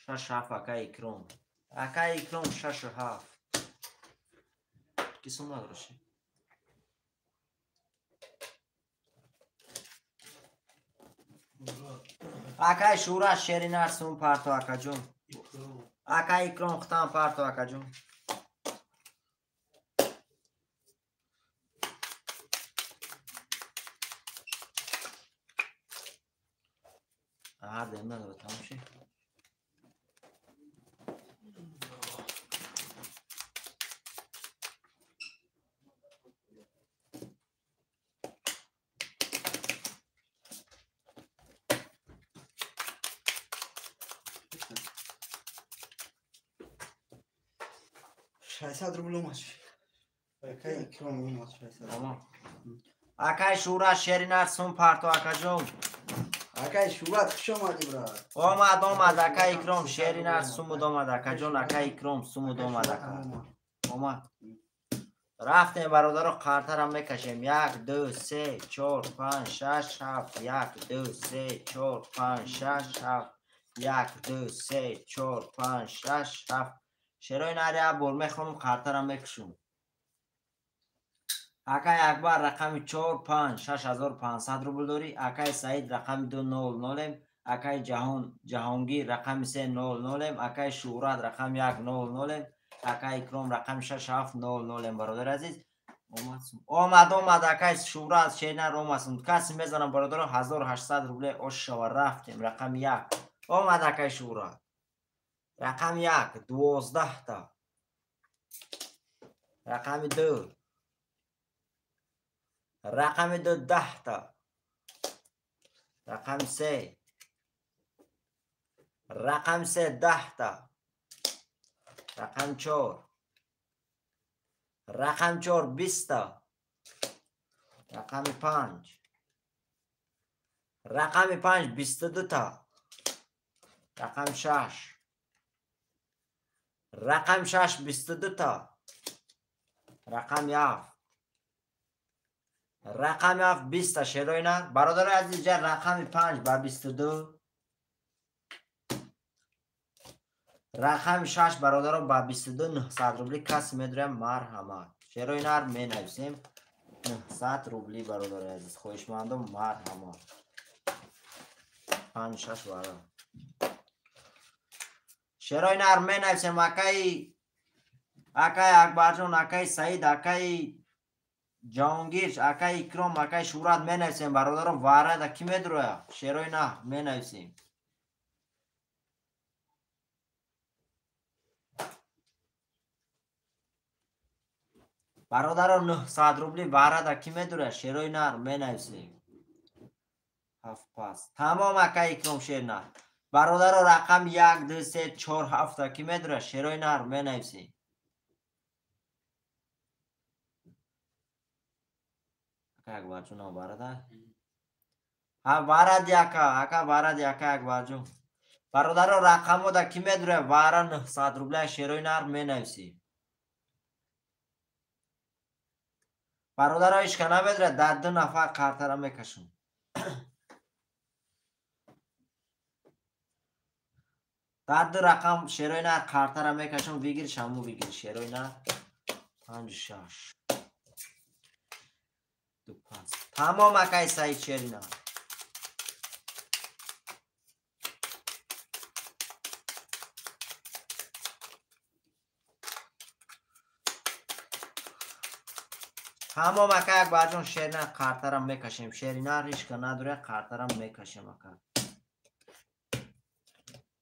Шаш ҳафт акай Икром. Акай Икром 6 7. Ки сум надораши? Акай Шуҳрат шеринар сум парто акаҷон. Акай Икром хутам парто акаҷон. Ҳар дем надора тамом ши. 600 рубл омад. Акай Икром омад 600. Тамом. Акай Шуҳрат шеринар сум парто акаҷон. Акай Шуҳрат хуш омадӣ брат. Омад омад акай Икром шеринар сумуд омад акаҷон. Акай Икром сумуд омад ака. Омад. Рафтем бародаро қартарам мекашем. 1 2 3 4 5 6 7 1 2 3 4 5 6 7 1 2 3 4 5 6 7. Шерои нари як бор мехонам қартарам мекушум. Акай Акбар рақами 4 5 6500 рубл дорӣ. Акай Саид рақами 2 0 0. Акай Ҷаҳонгир рақами 3 0 0. Акай Шуҳрат рақами 1 0 0. Акай Икром рақами 6 7 0 0. Бародари азиз омад омад акай Шуҳрат шеринар омад. Каси мезанам бародаро 1800 рубле ош шава. Рафтем рақами 1 омад акай Шуҳрат. Рақами 1 12 та. Рақами 2 рақами 2 10 та. Рақами 3 рақами 3 10 та. Рақами 4 Рақами 4 20та. Рақами 5. Рақами 5 22та. Рақами 6. Рақами 6 22та. Рақами 7. Рақами 7 20та шерои нар. Бародарои азиз, ҷа рақами 5 ба 22. Рақами 6 бародаро ба 22 900 рубли каси медурем, марҳамат. Шерои нар менависем 900 рубли бародарои азиз. Хоҳишмандон марҳамат. 5 6 бародар. Шерои нар менависем акаи Акбарҷон, акаи Саид, акаи Ҷаҳонгир, акаи Икром, акаи Шӯҳрат менависем бародаро. Варада ки медуроя? Шерои нар менависем. Бародаро 900 рубли варада ки медуроя? Шерои нар менависем. 7 пас. Тамом акаи Икром шер нар. Бародаро рақам 1 2 3 4 7 ки медуроя? Шерои нар менависем. Ака Акбарҷон барада? Ҳа варад яка, ака варад яка Акбарҷон. Бародаро рақамо да ки медуроя? Вара 900 рубля шерои нар менависем. Бародаро ишка намедурад, дар 2 нафар қартара мекашам. Дар 2 рақам шерои нар қартара мекашам, бигир шаму бигир шерои нар. 5 6 2 5. Тамом акаи Саид шери нар. Тамом ака Акбарҷон шери нар қартара мекашем. Шери нар ишка надуре, қартара мекашем ака.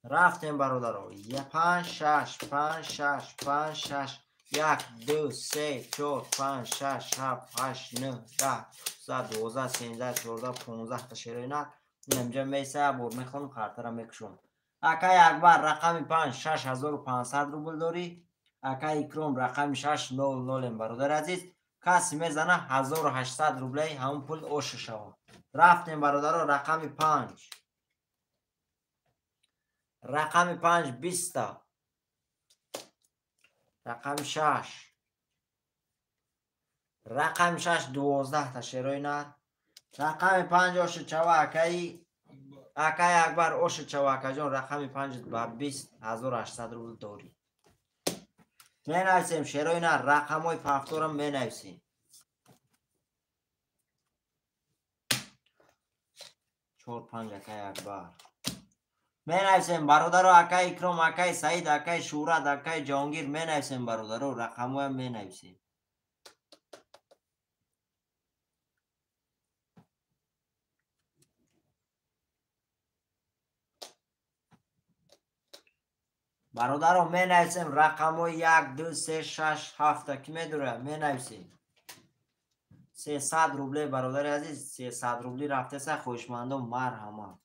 Рафтем бародаро. 5 6 5 6 5 6 1 2 3 4 5 6 7 8 9 10 11 12 13 14 15 та шерои нар. Инамҷа мейса бор мехонам, қартара мекушам. Акаи Акбар рақами 5 6500 рубл дорӣ. Акаи Икром рақами 6 00 бародари азиз. Каси мезана 1800 рублей ҳамон пул оша шава. Рафтем бародаро рақами 5. Рақами 5 20та. Рақами 6. Рақами 6 12та шерои нар. Рақами 5 оша чава акаи Акбар оша чава акаҷон рақами 5 ба 20 1800 рубл дорӣ. Менависем шерои нар, рақамҳои пафторам менависем. 4 5 акаи Акбар. Менависем бародаро акаи Икром, акаи Саид, акаи Шӯҳрат, акаи Ҷаҳонгир менависем бародаро, рақамҳоям менависем. Бародаро менависем рақамҳои 1 2 3 6 7 ки медуроя менависем. 300 рубле бародари азиз, 300 рубли рафтеса хоҳишмандон марҳамат.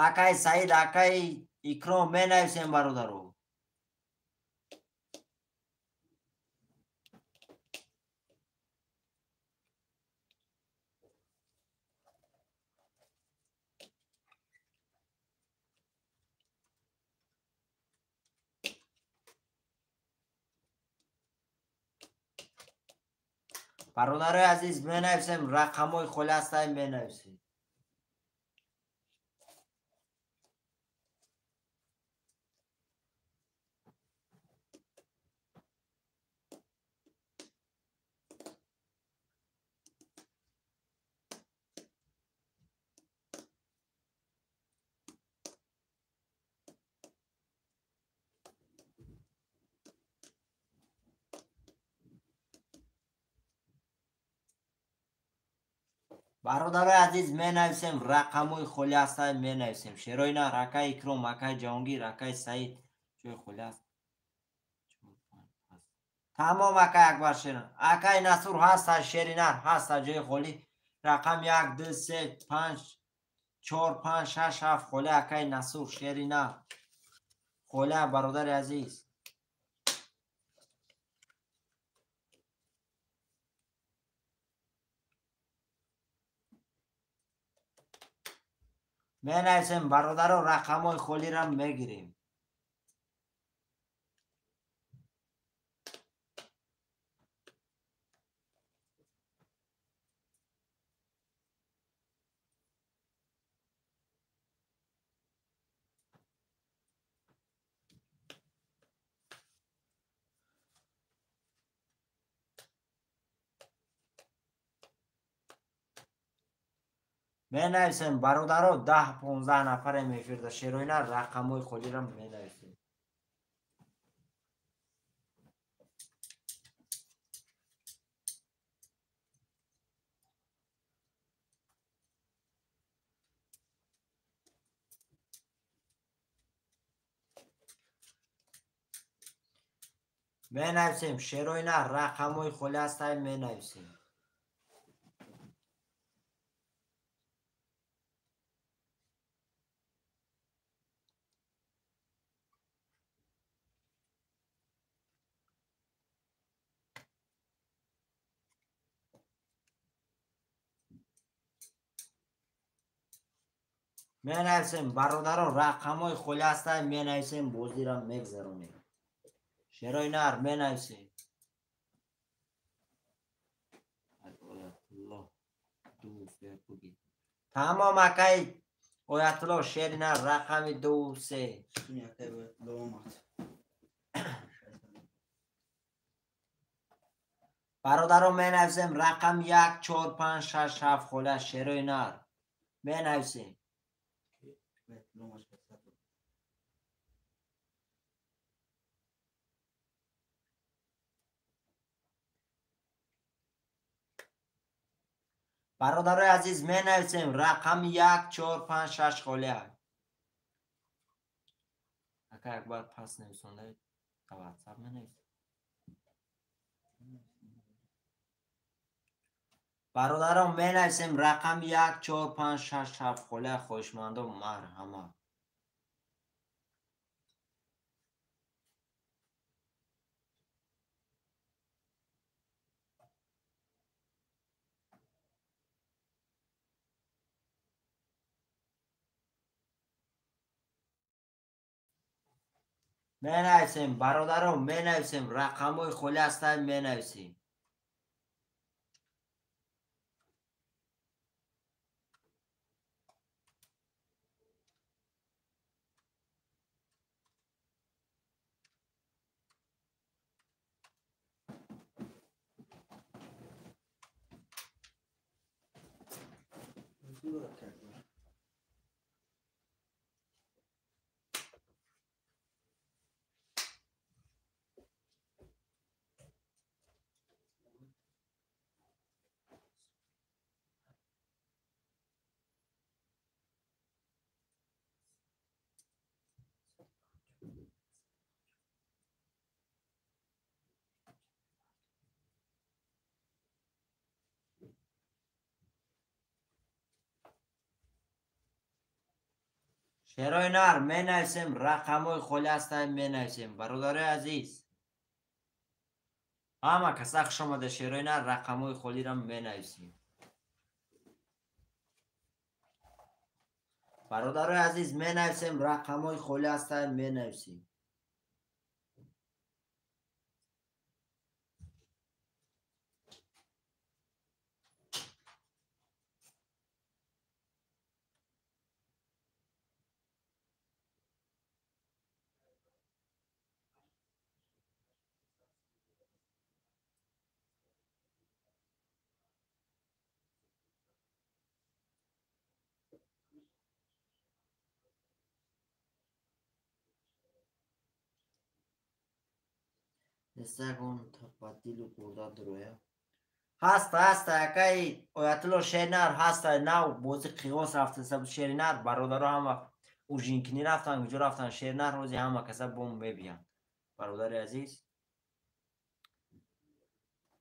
Акаи Саид, акаи Икром менависем бародаро. Бародарои азиз менависем рақамҳои холи ҳастай менависем. Бародарои азиз менависем рақамҳои холи ҳастай менависем. Шерои нар, акаи Икром, акаи Ҷаҳонгир, акаи Саид ҷои холи аст. Тамом акаи Акбар шер. Акаи Насур ҳаста шери нар, ҳаста ҷои холи. Рақам 1 2 3 5 4 5 6 7 холи акаи Насур шери нар. Холи бародари азиз. Менависем бародаро, рақамҳои холиро мегирем. Менависем бародаро, 10-15 нафарем эфирда. Шероина рақамҳои холиро менависем. Менависем шероина рақамҳои холи ҳастай, менависем. Менависем бародаро, рақамҳои холи ҳастай, менависем, бозиро мегзаронем. Шерои нар менависем. Тамом акай Оятулло, шери нар рақами 2 3. Бародаро менависем рақам 1 4 5 6 7 холи шерои нар менависем. Бародарои азиз менависем рақами 1 4 5 6 холи. Ака якбар пас нависонда дар WhatsApp менависем. Бародарон менависем рақами 1 4 5 6 7 холи. Хоҳишмандо марҳамат. Менависем бародарон, менависем рақамҳои холи ҳастай, менависем. Шерои нар менависем рақамҳои холи ҳастай, менависем. Бародарои азиз, ҳама каса хуш омада. Шерои нар рақамҳои холиро менависем. Бародарои азиз менависем рақамҳои холи ҳастай, менависем. Ҳаста, ҳаста, акай Оятулло Шеринар ҳаста, нав бози қиғоз рафтаса Шеринар, бародаро ҳама ужинкинӣ рафтан, куҷо рафтан Шеринар, ҳози ҳама каса бом мебиянд. Бародари азиз,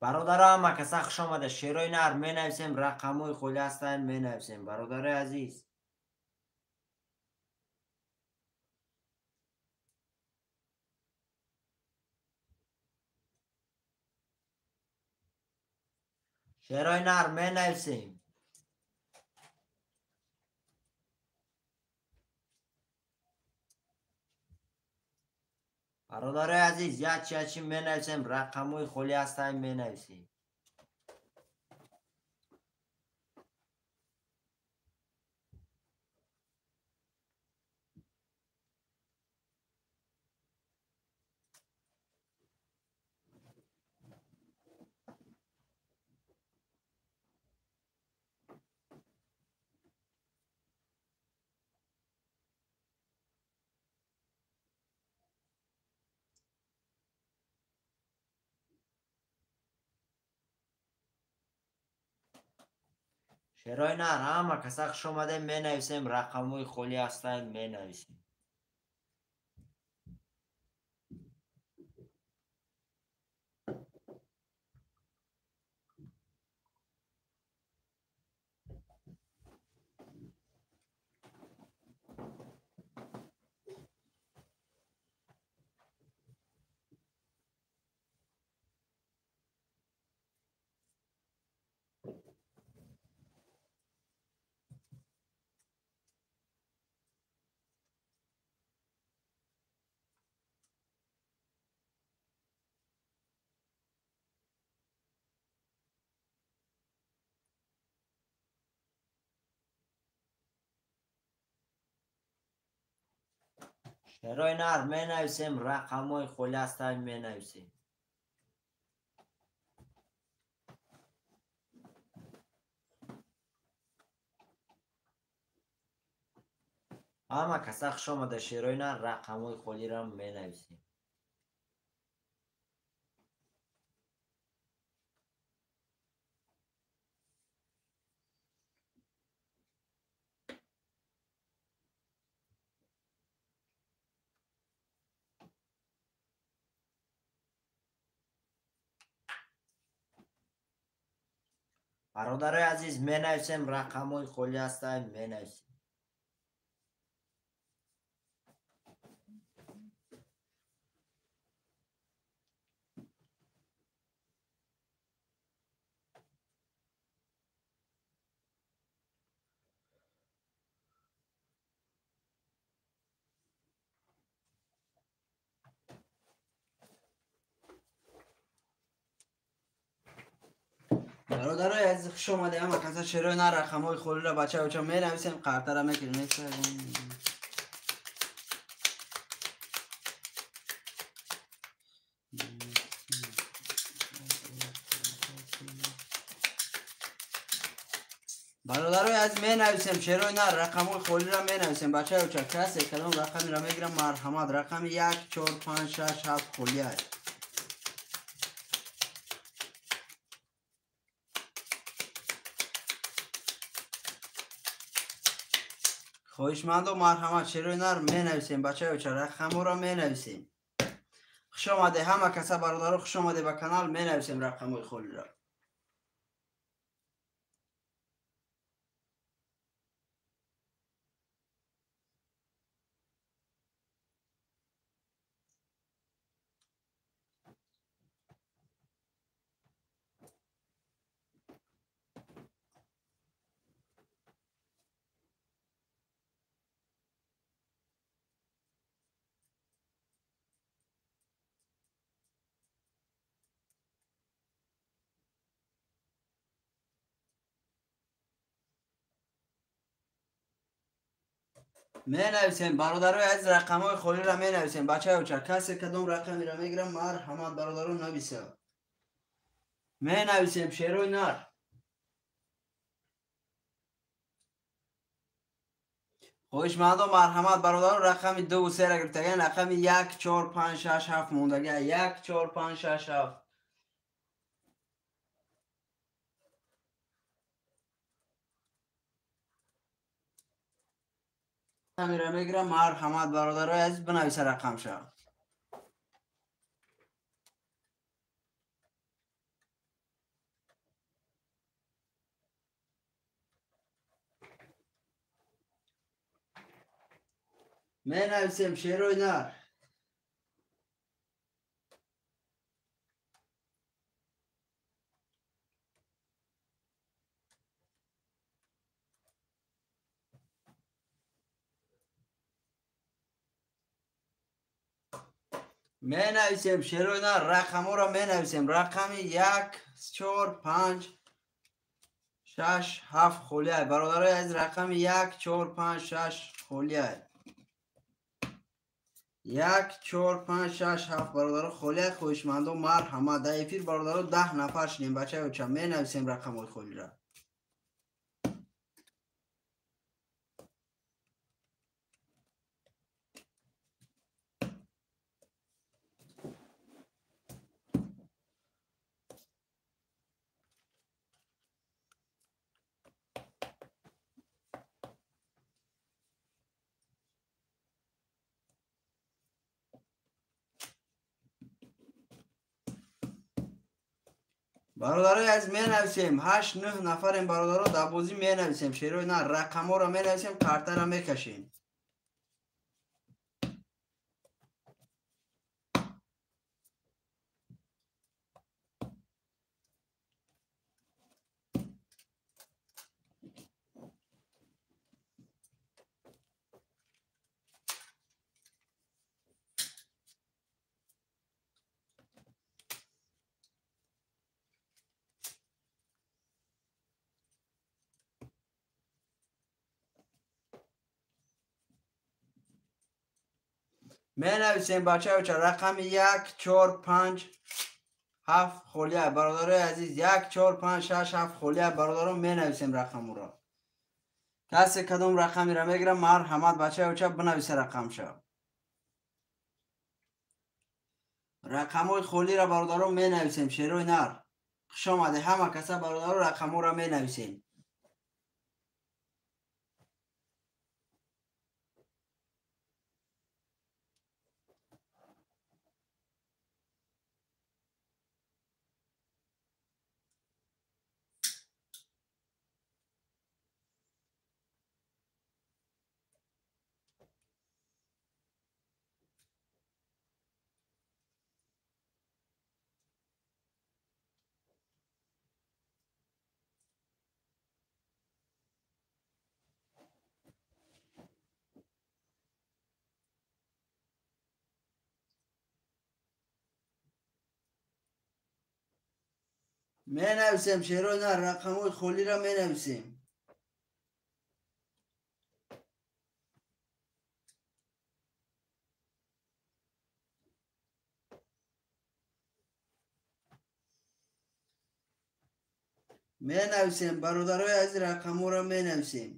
бародаро ҳама каса хуш омада. Шерои нар менависем, рақамҳои холи ҳастанд, менависем. Бародарои азиз, шерои нар менависем. Бародарои азиз, ячи менависем, рақамҳои холӣ ҳастанд, менависем. Шерои нар, ҳама каса хуш омадем, менависем, рақамҳои холӣ ҳастанд, менависем. Шерои нар, менависем, рақамҳои холӣ ҳастанд, менависем. Ҳама каса хуш омада, шерои нар, рақамҳои холиро менависем. Бародарои азиз, менависем, рақамҳои холӣ ҳастанд, менависем. Бародарои азиз, хуш омадед, ҳама каса шерои нар, рақамҳои холиро бача-бача менависем, қартара мекунем. Бародарои азиз, менависем, шерои нар, рақамҳои холиро менависем. Бача-бача, касе кадом рақамеро мегирам, марҳамат, рақами 1, 4, 5, 6, 7 холӣ аст. Хоҳишмандо, марҳамат, шерои нар менависем, бачаёча, рақамҳоро менависем. Хуш омаде ҳама каса, бародаро, хуш омаде ба канал, менависем рақамҳои холиро. Менависем, бародарои азиз, рақамҳои холиро менависем. Бачаёча, касе кадом рақамеро мегирам, марҳамат, бародаро, нависа. Менависем, шерои нар. Хоҳишмандо, марҳамат, бародаро, рақами 2 ва 3-ро гирифтаган, рақами 1, 4, 5, 6, 7 мондага. 1, 4, 5, 6, 7. Рақамеро мегирам, марҳамат, бародарои азиз, бинависа рақамша. Менависем, шерои нар. Менависем шерои нар, рақамҳоро менависем. Рақами 1, 4, 5, 6, 7 холиай. Бародарои азиз, рақами 1, 4, 5, 6 холиай. 1, 4, 5, 6, 7 бародаро холиай. Хоҳишмандо марҳамат. Дар эфир бародаро 10 нафар шудем. Бачаи оча, менависем рақамҳои холиро. Бародарои азиз, менависем. 8-9 нафарем бародаро, дар бозӣ менависем. Шерои нар, рақамҳоро менависем, картаро мекашем. Менависем бачаоча, рақами 1, 4, 5, 7 холия. Бародарои азиз, 1, 4, 5, 6, 7 холия. Бародарон, менависем рақамро. Касе кадом рақамеро мегирам, марҳамат бачаоча, бинависа рақамша. Рақамҳои холиро бародарон менависем. Шерои нар, хуш омаде ҳама каса бародаро, рақамҳоро менависем. Менависем шерои нар, рақамҳои холиро менависем. Менависем бародарои азиз, рақамҳоро менависем.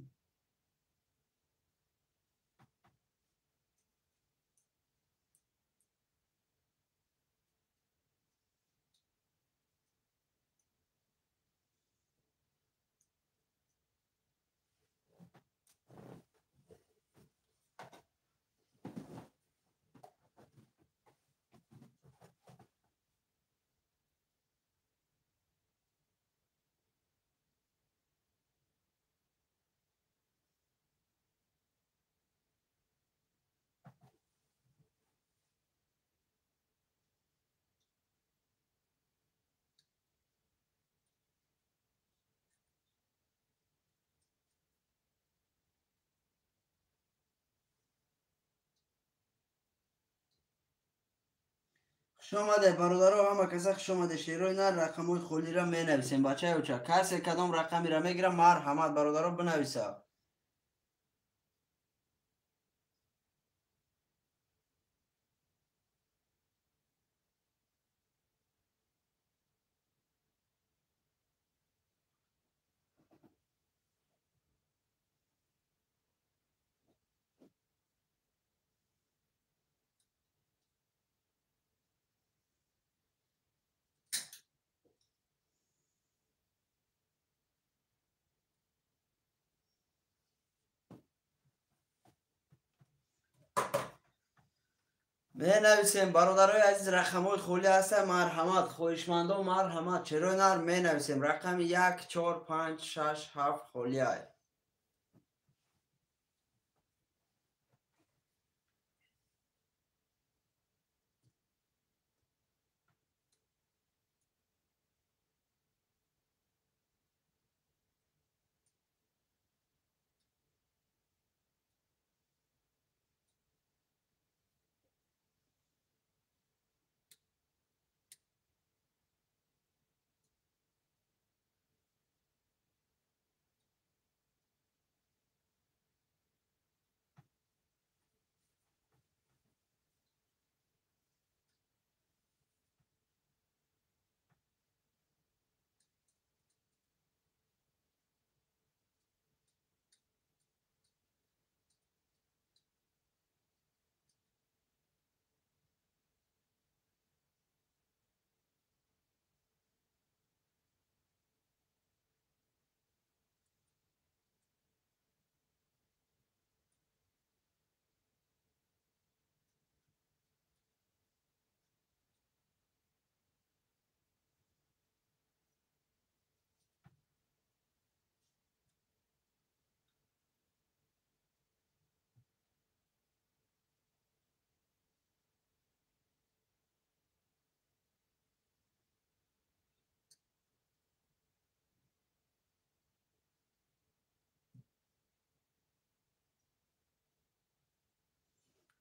Хуш омаде бародаро, ҳама каса хуш омаде. Шерои нар, рақамҳои холиро менависем. Бачаи оча, касе кадом рақамеро мегирам, марҳамат бародаро, бинависа. Менависем бародарои азиз, рақамҳои холӣ ҳастанд, марҳамат, хоҳишмандон марҳамат. Чаро нар, менависем рақами 1, 4, 5, 6, 7 холиай.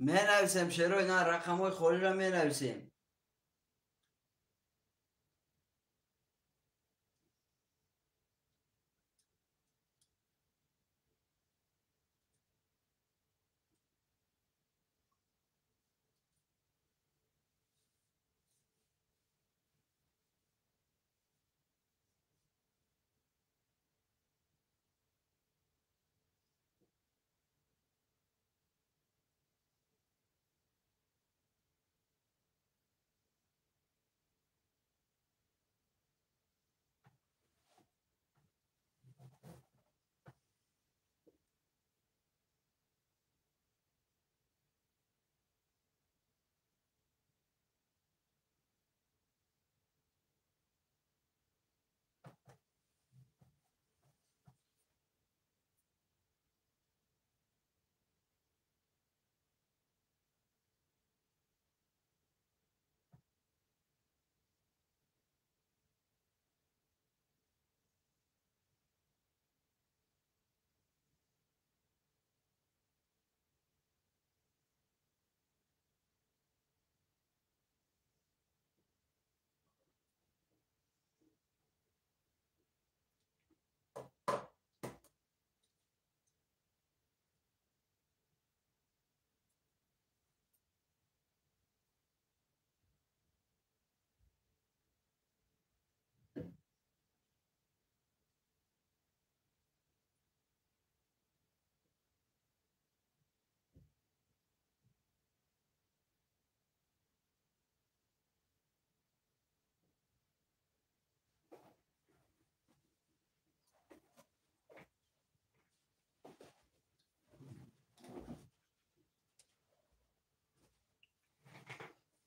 Менависем шерои на рақамҳои холиро менависем.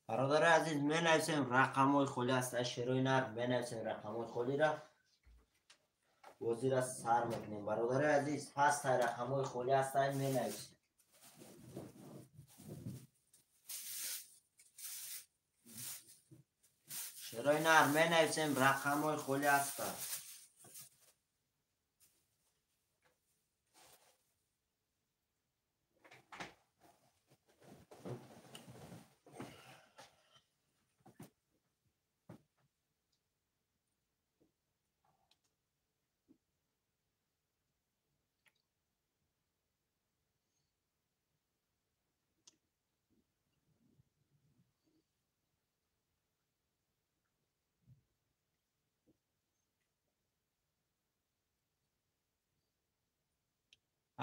Бародари азиз, менависем рақамҳои холӣ ҳаста, шерои нар, менависем рақамҳои холиро, бозиро сар мекунем. Бародари азиз, ҳастай рақамҳои холӣ ҳастай, менависем. Шерои нар, менависем рақамҳои холӣ ҳаста.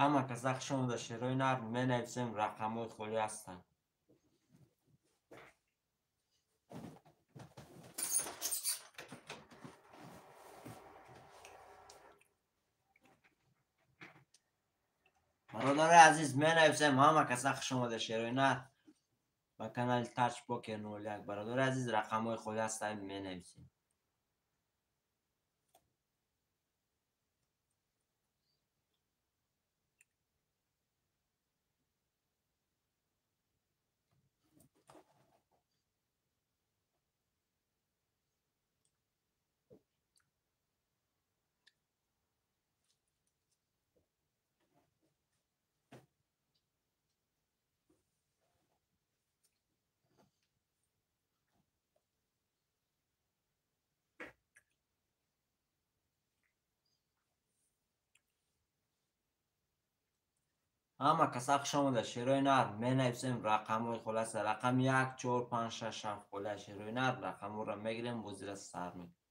Ҳама каса хуш омада, шерои нар, менависем рақамҳои холӣ ҳастанд. Бародари азиз, менависем ҳама каса хуш омада, шерои нар, ба канали Тач Покер 01. Бародари азиз, рақамҳои холӣ ҳастанд, менависем. Ҳама каса хуш омада, шерои нар, менависем рақамҳои холӣ ҳаста, рақами 1, 4, 5, 6, 7 холӣ, шерои нар, рақамҳоро мегирем, бозиро сар мекунем.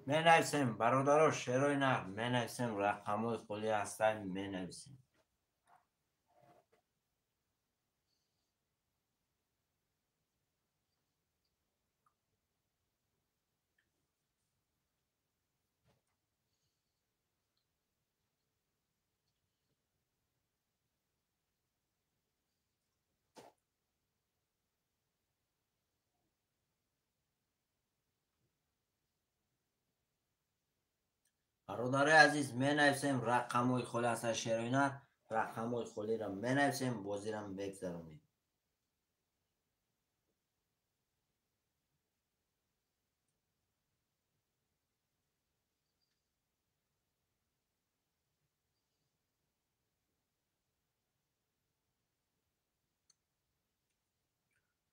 Менависем, бародаро, шерои нар, менависем рақамҳои холӣ ҳастанд, менависем. Бародарои азиз, менависем рақамҳои холӣ ҳастанд шерои нар, рақамҳои холиро менависем, бозиро мегзаронем.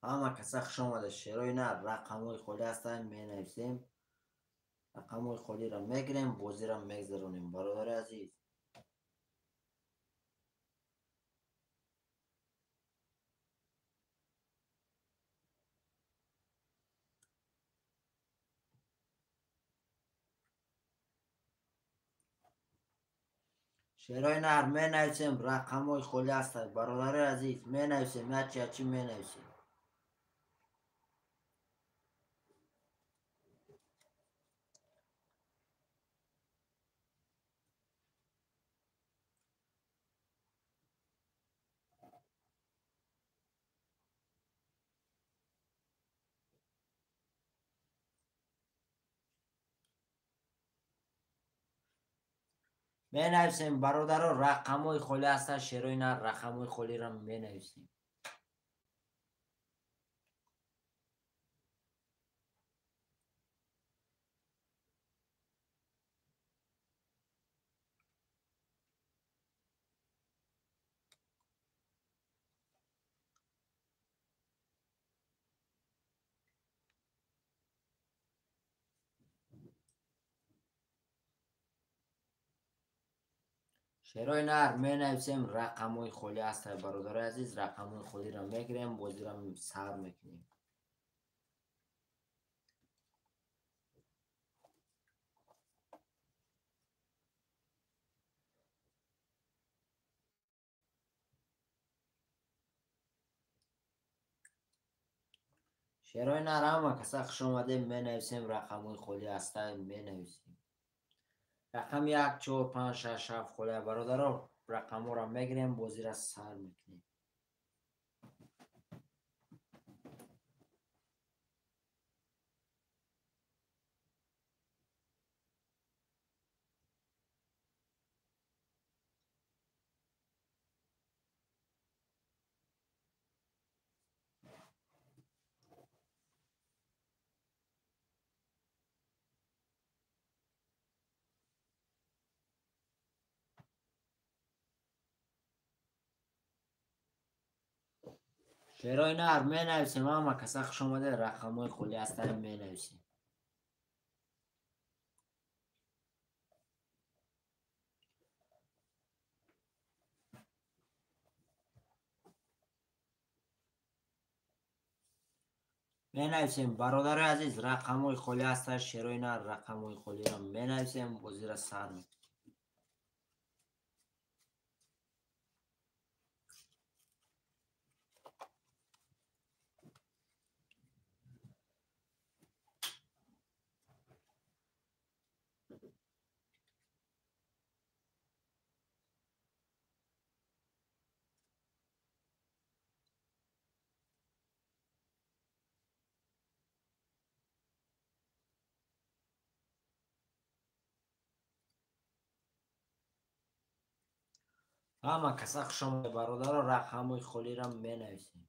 Ҳама каса хуш омада, шерои нар, рақамҳои холӣ ҳастанд, менависем. Рақамҳои холиро мегирем, бозиро мегзаронем, бародари азиз. Шерои нар менависем, рақамҳои холӣ ҳастанд, бародари азиз, менависем, ячи ячи менависем. Менависем, бародаро, рақамҳои холӣ ҳастанд, шерои нар, рақамҳои холиро менависем. Шерои нар менависем, рақамҳои холӣ ҳастанд, бародарои азиз, рақамҳои холиро мегирем, бозиро сар мекунем. Шерои нар, ҳама каса хуш омадем, менависем, рақамҳои холӣ ҳастанд, менависем. Рақами 1, 4, 5, 6, 7 холӣ, бародаро, рақамҳоро мегирем, бозиро сар мекунем. Шерои нар менависем, ҳама каса хуш омада, рақамҳои холӣ ҳастанд, менависем. Менависем, бародарои азиз, рақамҳои холӣ ҳастанд, шерои нар, рақамҳои холиро менависем, бозиро сар мекунем. Ҳама каса хуш омада, бародаро, рақамҳои холиро менависем.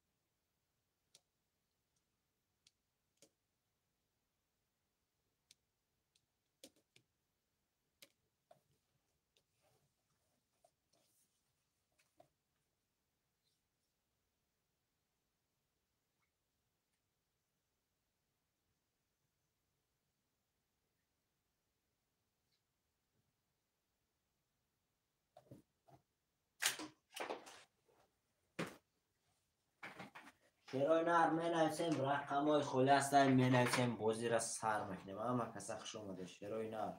Шерои нар менависем, рақамҳои холӣ ҳастанд, менависем, бозиро сар мекунем. Ҳама каса хуш омада, шерои нар.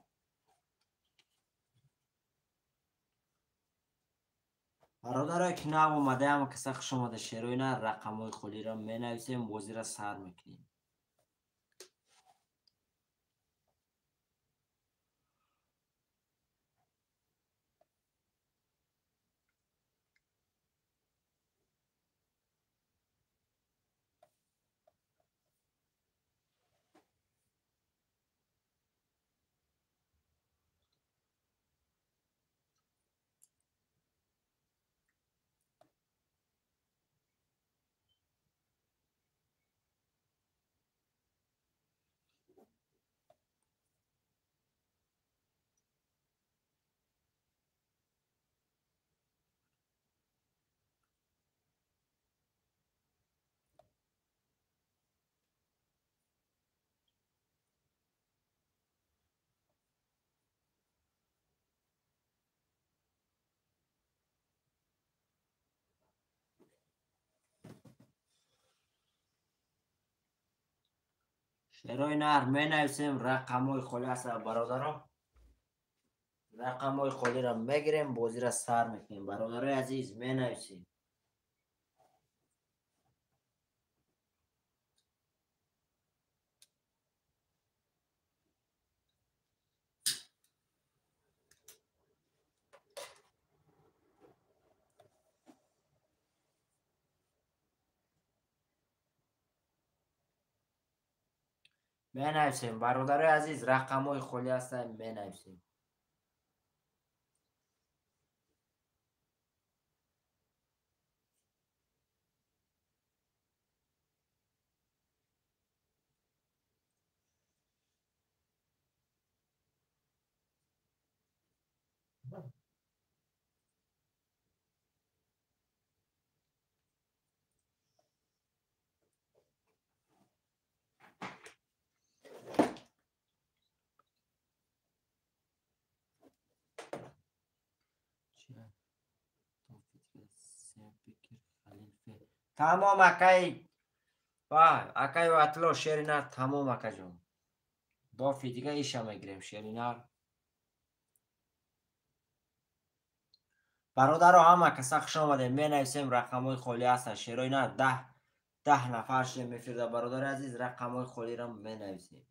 Бародарое ки нав омада, ҳама каса хуш омада, шерои нар, рақамҳои холиро менависем, бозиро сар мекунем. Шерои нар менависем, рақамҳои холӣ ҳаст, бародаро. Рақамҳои холиро мегирем, бозиро сар мекунем. Бародарои азиз, менависем. Менависем, бародарои азиз, рақамҳои холӣ ҳастанд, менависем. Тамом акай, акай Атло шеринар, тамом акаҷон. Бофи дига иша мегирем шеринар. Бародаро, ҳама каса хуш омадем. Менависем, рақамҳои холӣ ҳастанд. Шерои нар 10 нафар шудем эфирда. Бародари азиз, рақамҳои холиро менависем.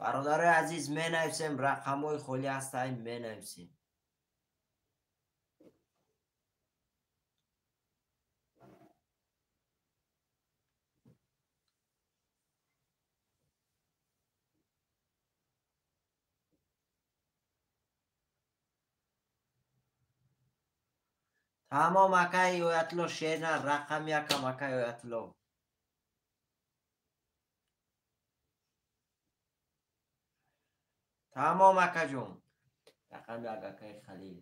Бародарои азиз, менависем, рақамҳои холӣ ҳастанд, менависем. Тамом акай Оятло шернар, рақам якам акай Оятло. Тамом акаҷон. Рақам як акай Халил.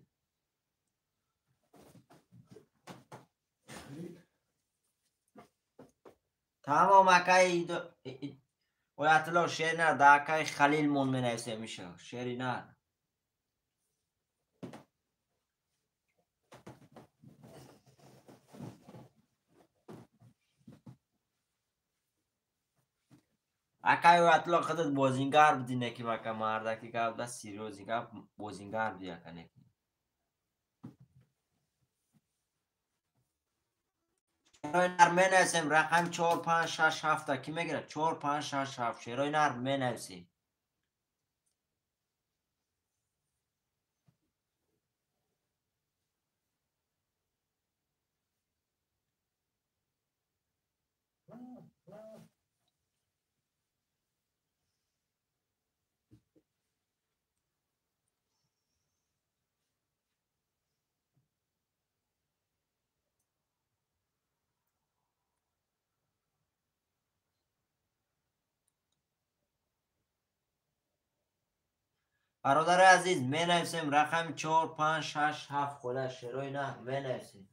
Тамом акай Оятло шернар, да акай Халил мон менависем иша. Шеринар. Акай Оятло худат бозингар будӣ, неки мака мардаки гап да серьёзный гап, бозингар будӣ ака неки. Шерои нар менависем, рақам 4 5 6 7 ки мегирад? 4 5 6 7 шерои нар менависем. Бародари азиз, менависем рақами 4 5 6 7 хола шерои нар менависем.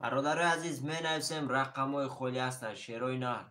Бародарои азиз, менависем, рақамҳои холӣ ҳастанд, шерои нар.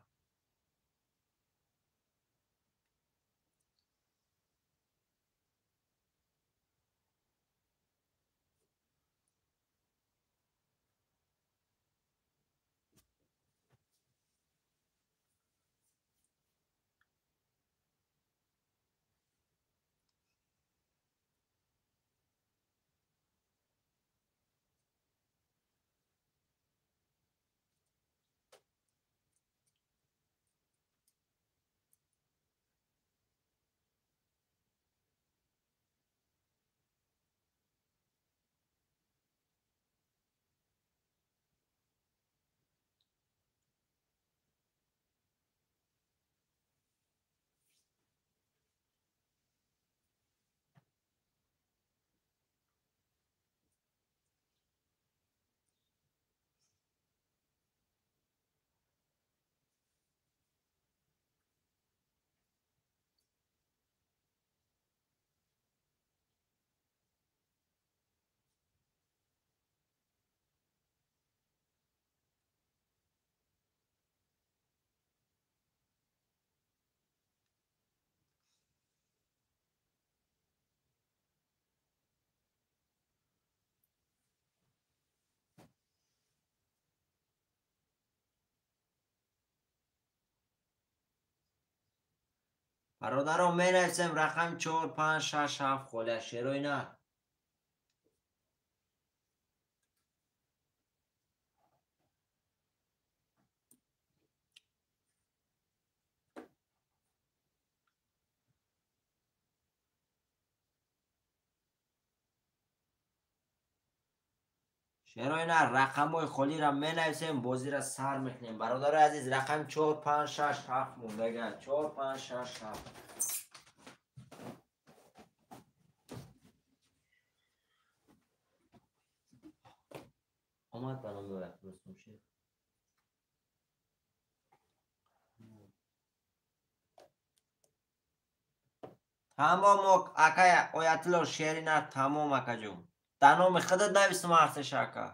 Бародарон, менависем рақами 4, 5, 6, 7 холия шерои нар. Шерои нар, рақамҳои холиро менависем, бозиро сар мекунем. Бародарои азиз, рақами 4, 5, 6, 7 мондага. 4, 5, 6, 7. Омад ба номи Оятулло Шер. Тамом, акай Оятулло Шери нар, тамом акаҷон. Дар номи худат нависум ҳарсеша ака.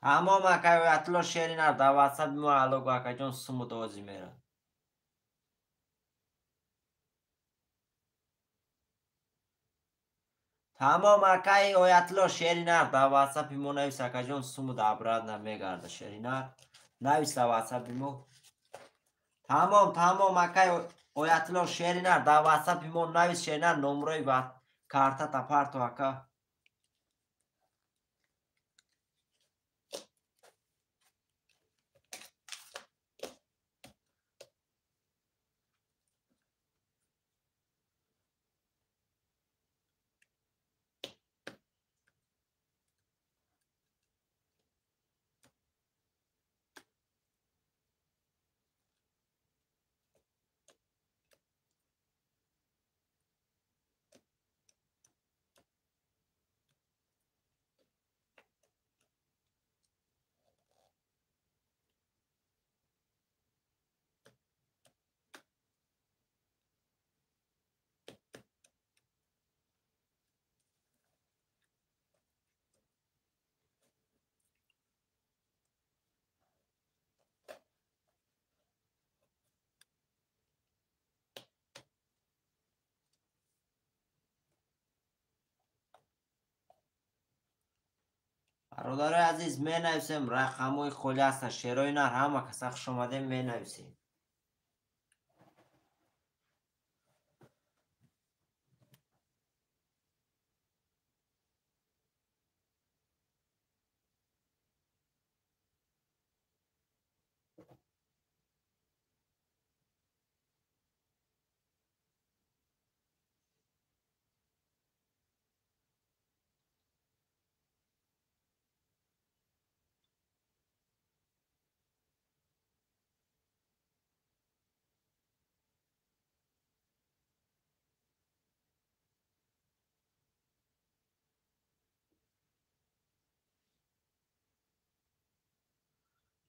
Тамом акай Оятулло Шери нар, дар ватсапи мо алло гӯ акаҷон, суму дозӣ мерад. Тамом акай Оятулло Шери нар, дар ватсапи мо навис акаҷон, суму обратно мегарда шери нар. Навис дар ватсапи мо. Тамом, тамом акай Оятулло Шери нар, дар ватсапи мо навис шери нар, номрои картата парто ака. Бародарои азиз, менависем рақамҳои холи ҳастанд. Шерои нар, ҳама каса хуш омадем, менависем.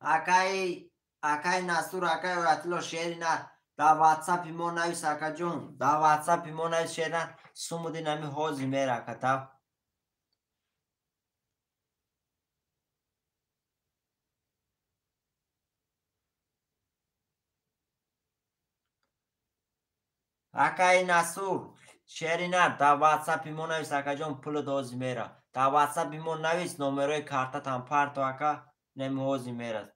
Акай Насур, акай Оятулло Шери нар, дар ватсапи мо навис акаҷон, дар ватсапи мо навис шери нар, сумуди нами ҳозир мера ака тав. Акай Насур, шери нар, дар ватсапи мо навис акаҷон, пулу ҳозир мера. Дар ватсапи мо навис номерои картатам парто ака, нами ҳозир мерад.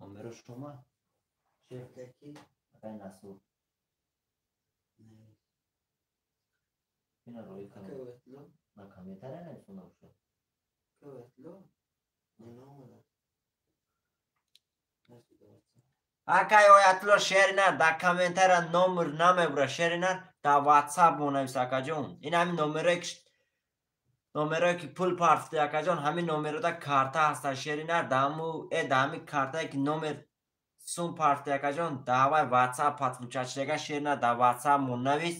Номеро шума? Яки? Акай Насур. Ина рои кам. Акай Оятулло? На комментария нависонда бошад. Акай Оятулло? Не, наомада. Насуда ватсап. Акай Оятулло Шеринар дар комментария номер намебура Шеринар дар WhatsApp монавис акаҷон. Ин ҳамин номерое ки пул партофти акаҷон, ҳамин номерода карта ҳаста Шеринар, дар ҳамин картае ки номер сум партофти акаҷон, дар ҳавай WhatsApp подключачидага Шеринар дар WhatsApp монавис.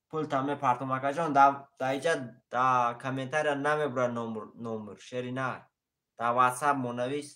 Пулта мепартом акаҷон, дар иҷа дар комментария намебура номер Шеринар. Дар WhatsApp монавис.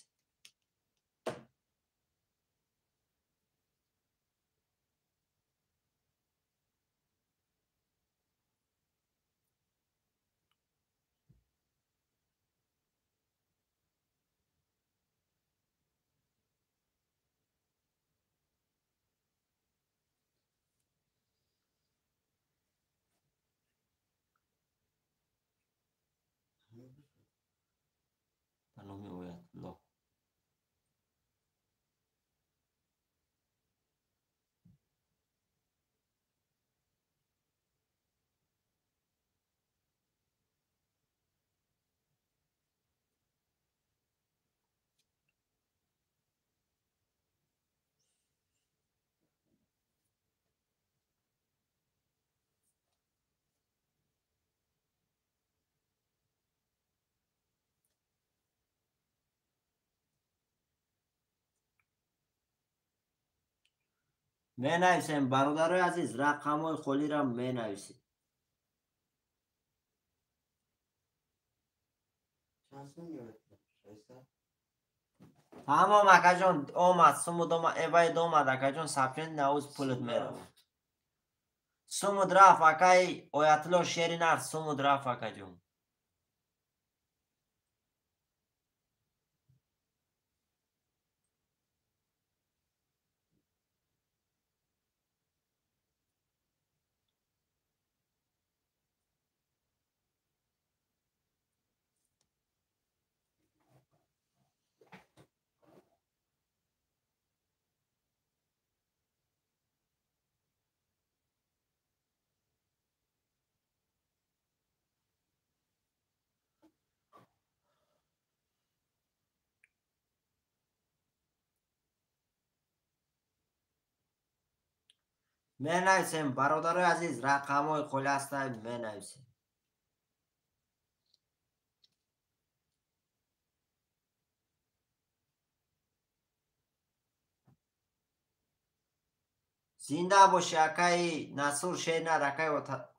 Ба номи Оятулло. Менависем бародарои азиз, рақамҳои холиро менависем. Тамом акаҷон, омад сумуд омад, эвайд омад акаҷон, сабчен навуз пулат меравад. Сумуд рафт акаи Оятулло Шеринар, сумуд рафт акаҷон. Менависем бародарои азиз, рақамҳои холи ҳастанд, менависем. Зинда бошӣ акаи Насур Шеринар, акаи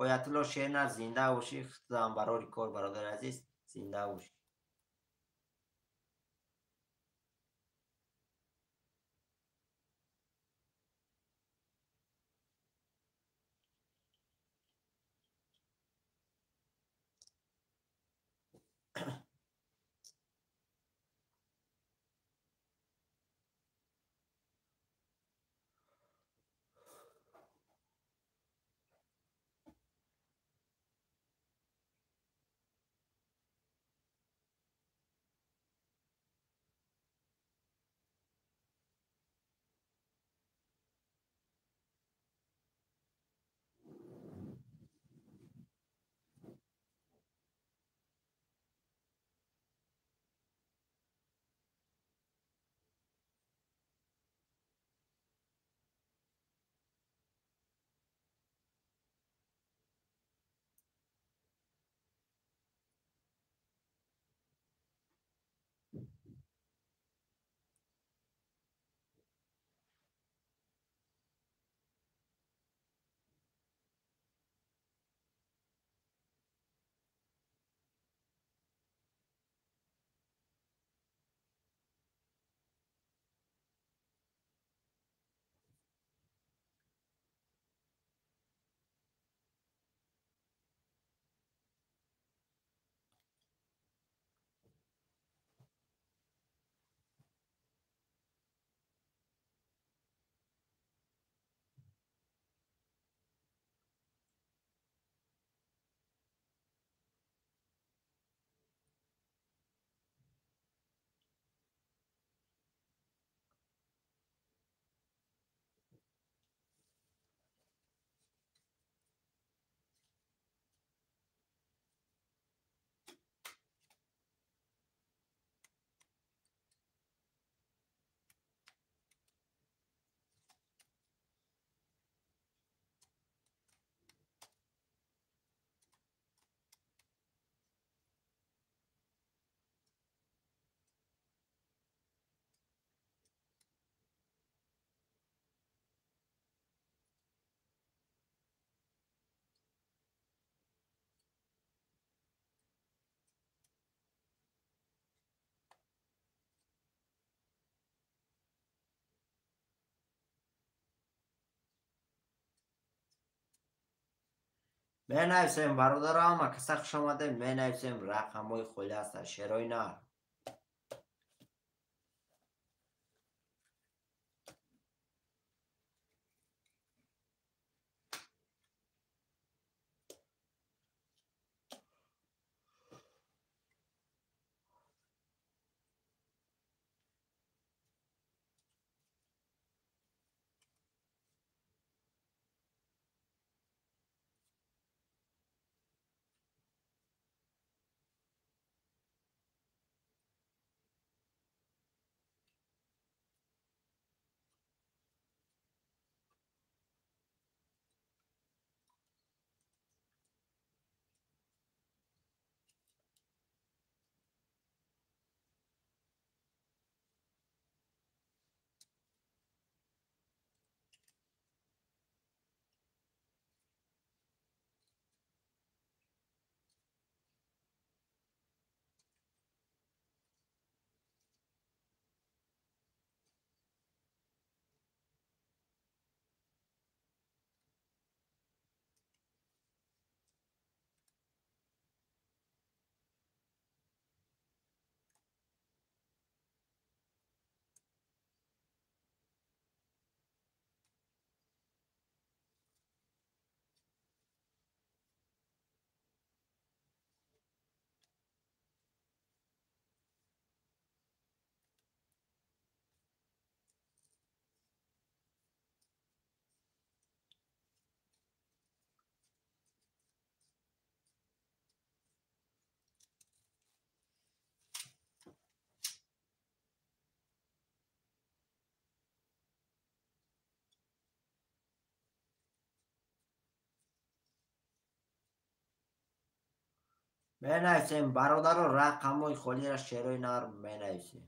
Оятулло Шеринар, зинда бошӣ. Худам барори кор бародари азиз, зинда бошӣ. Менависем бародаро, ҳама каса хуш омадем. Менависем рақамҳои холӣ ҳастанд, шерои нар. Менависем бародаро, рақамҳои холиро шерои нар менависем.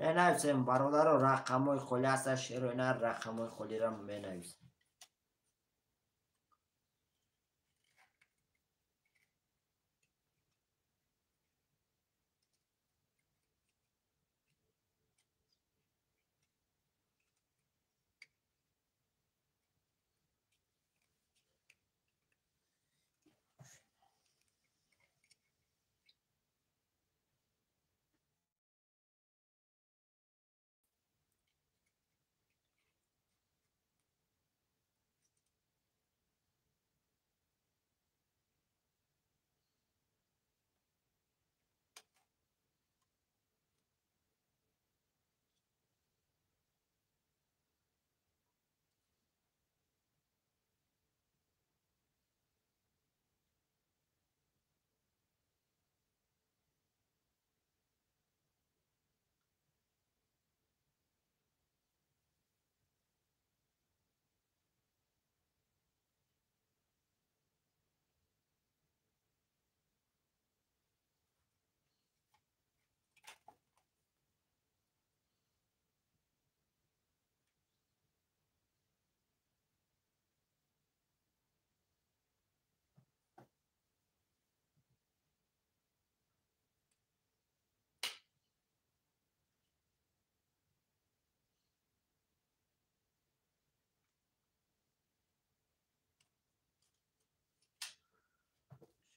Менависем бародаро, рақамҳои холӣ ҳастанд, шерои нар рақамҳои холиро менависем.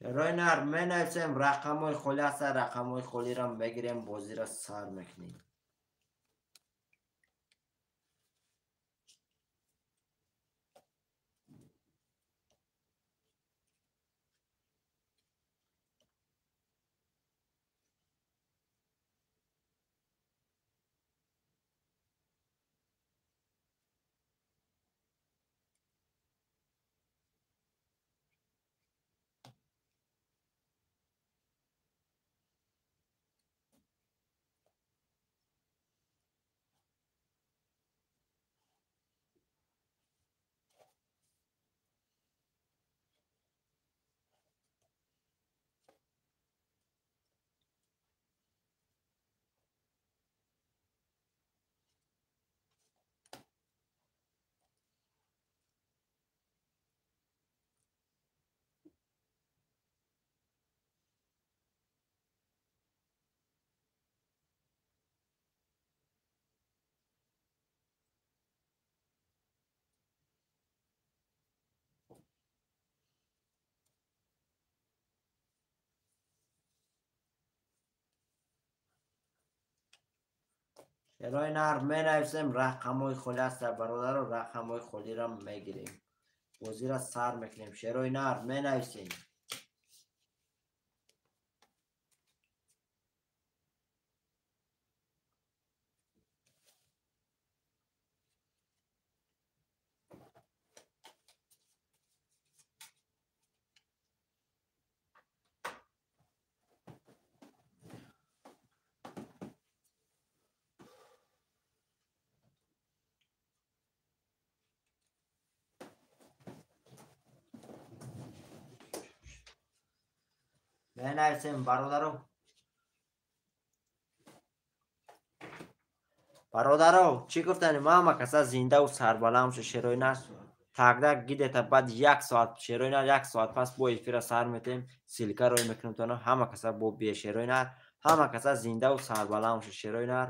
Шерои нар менависем, рақамҳои холӣ ҳаста, рақамҳои холиро мегирем, бозиро сар мекунем. Шерои нар менависем, рақамҳои холӣ ҳаста, бародаро, рақамҳои холиро мегирем. Бозиро сар мекунем. Шерои нар менависем. Менависем, бародаро. Бародаро, чӣ гуфтани? Мама каса зиндаву сарбаланд шуд. Шерои нар тогда где-то баъд як соат, шерои нар, як соат пас бо эфира сар метем, ссылка рой мекунем, то ҳама каса бо бие. Шерои нар, ҳама каса зиндаву сарбаланд шуд. Шерои нар.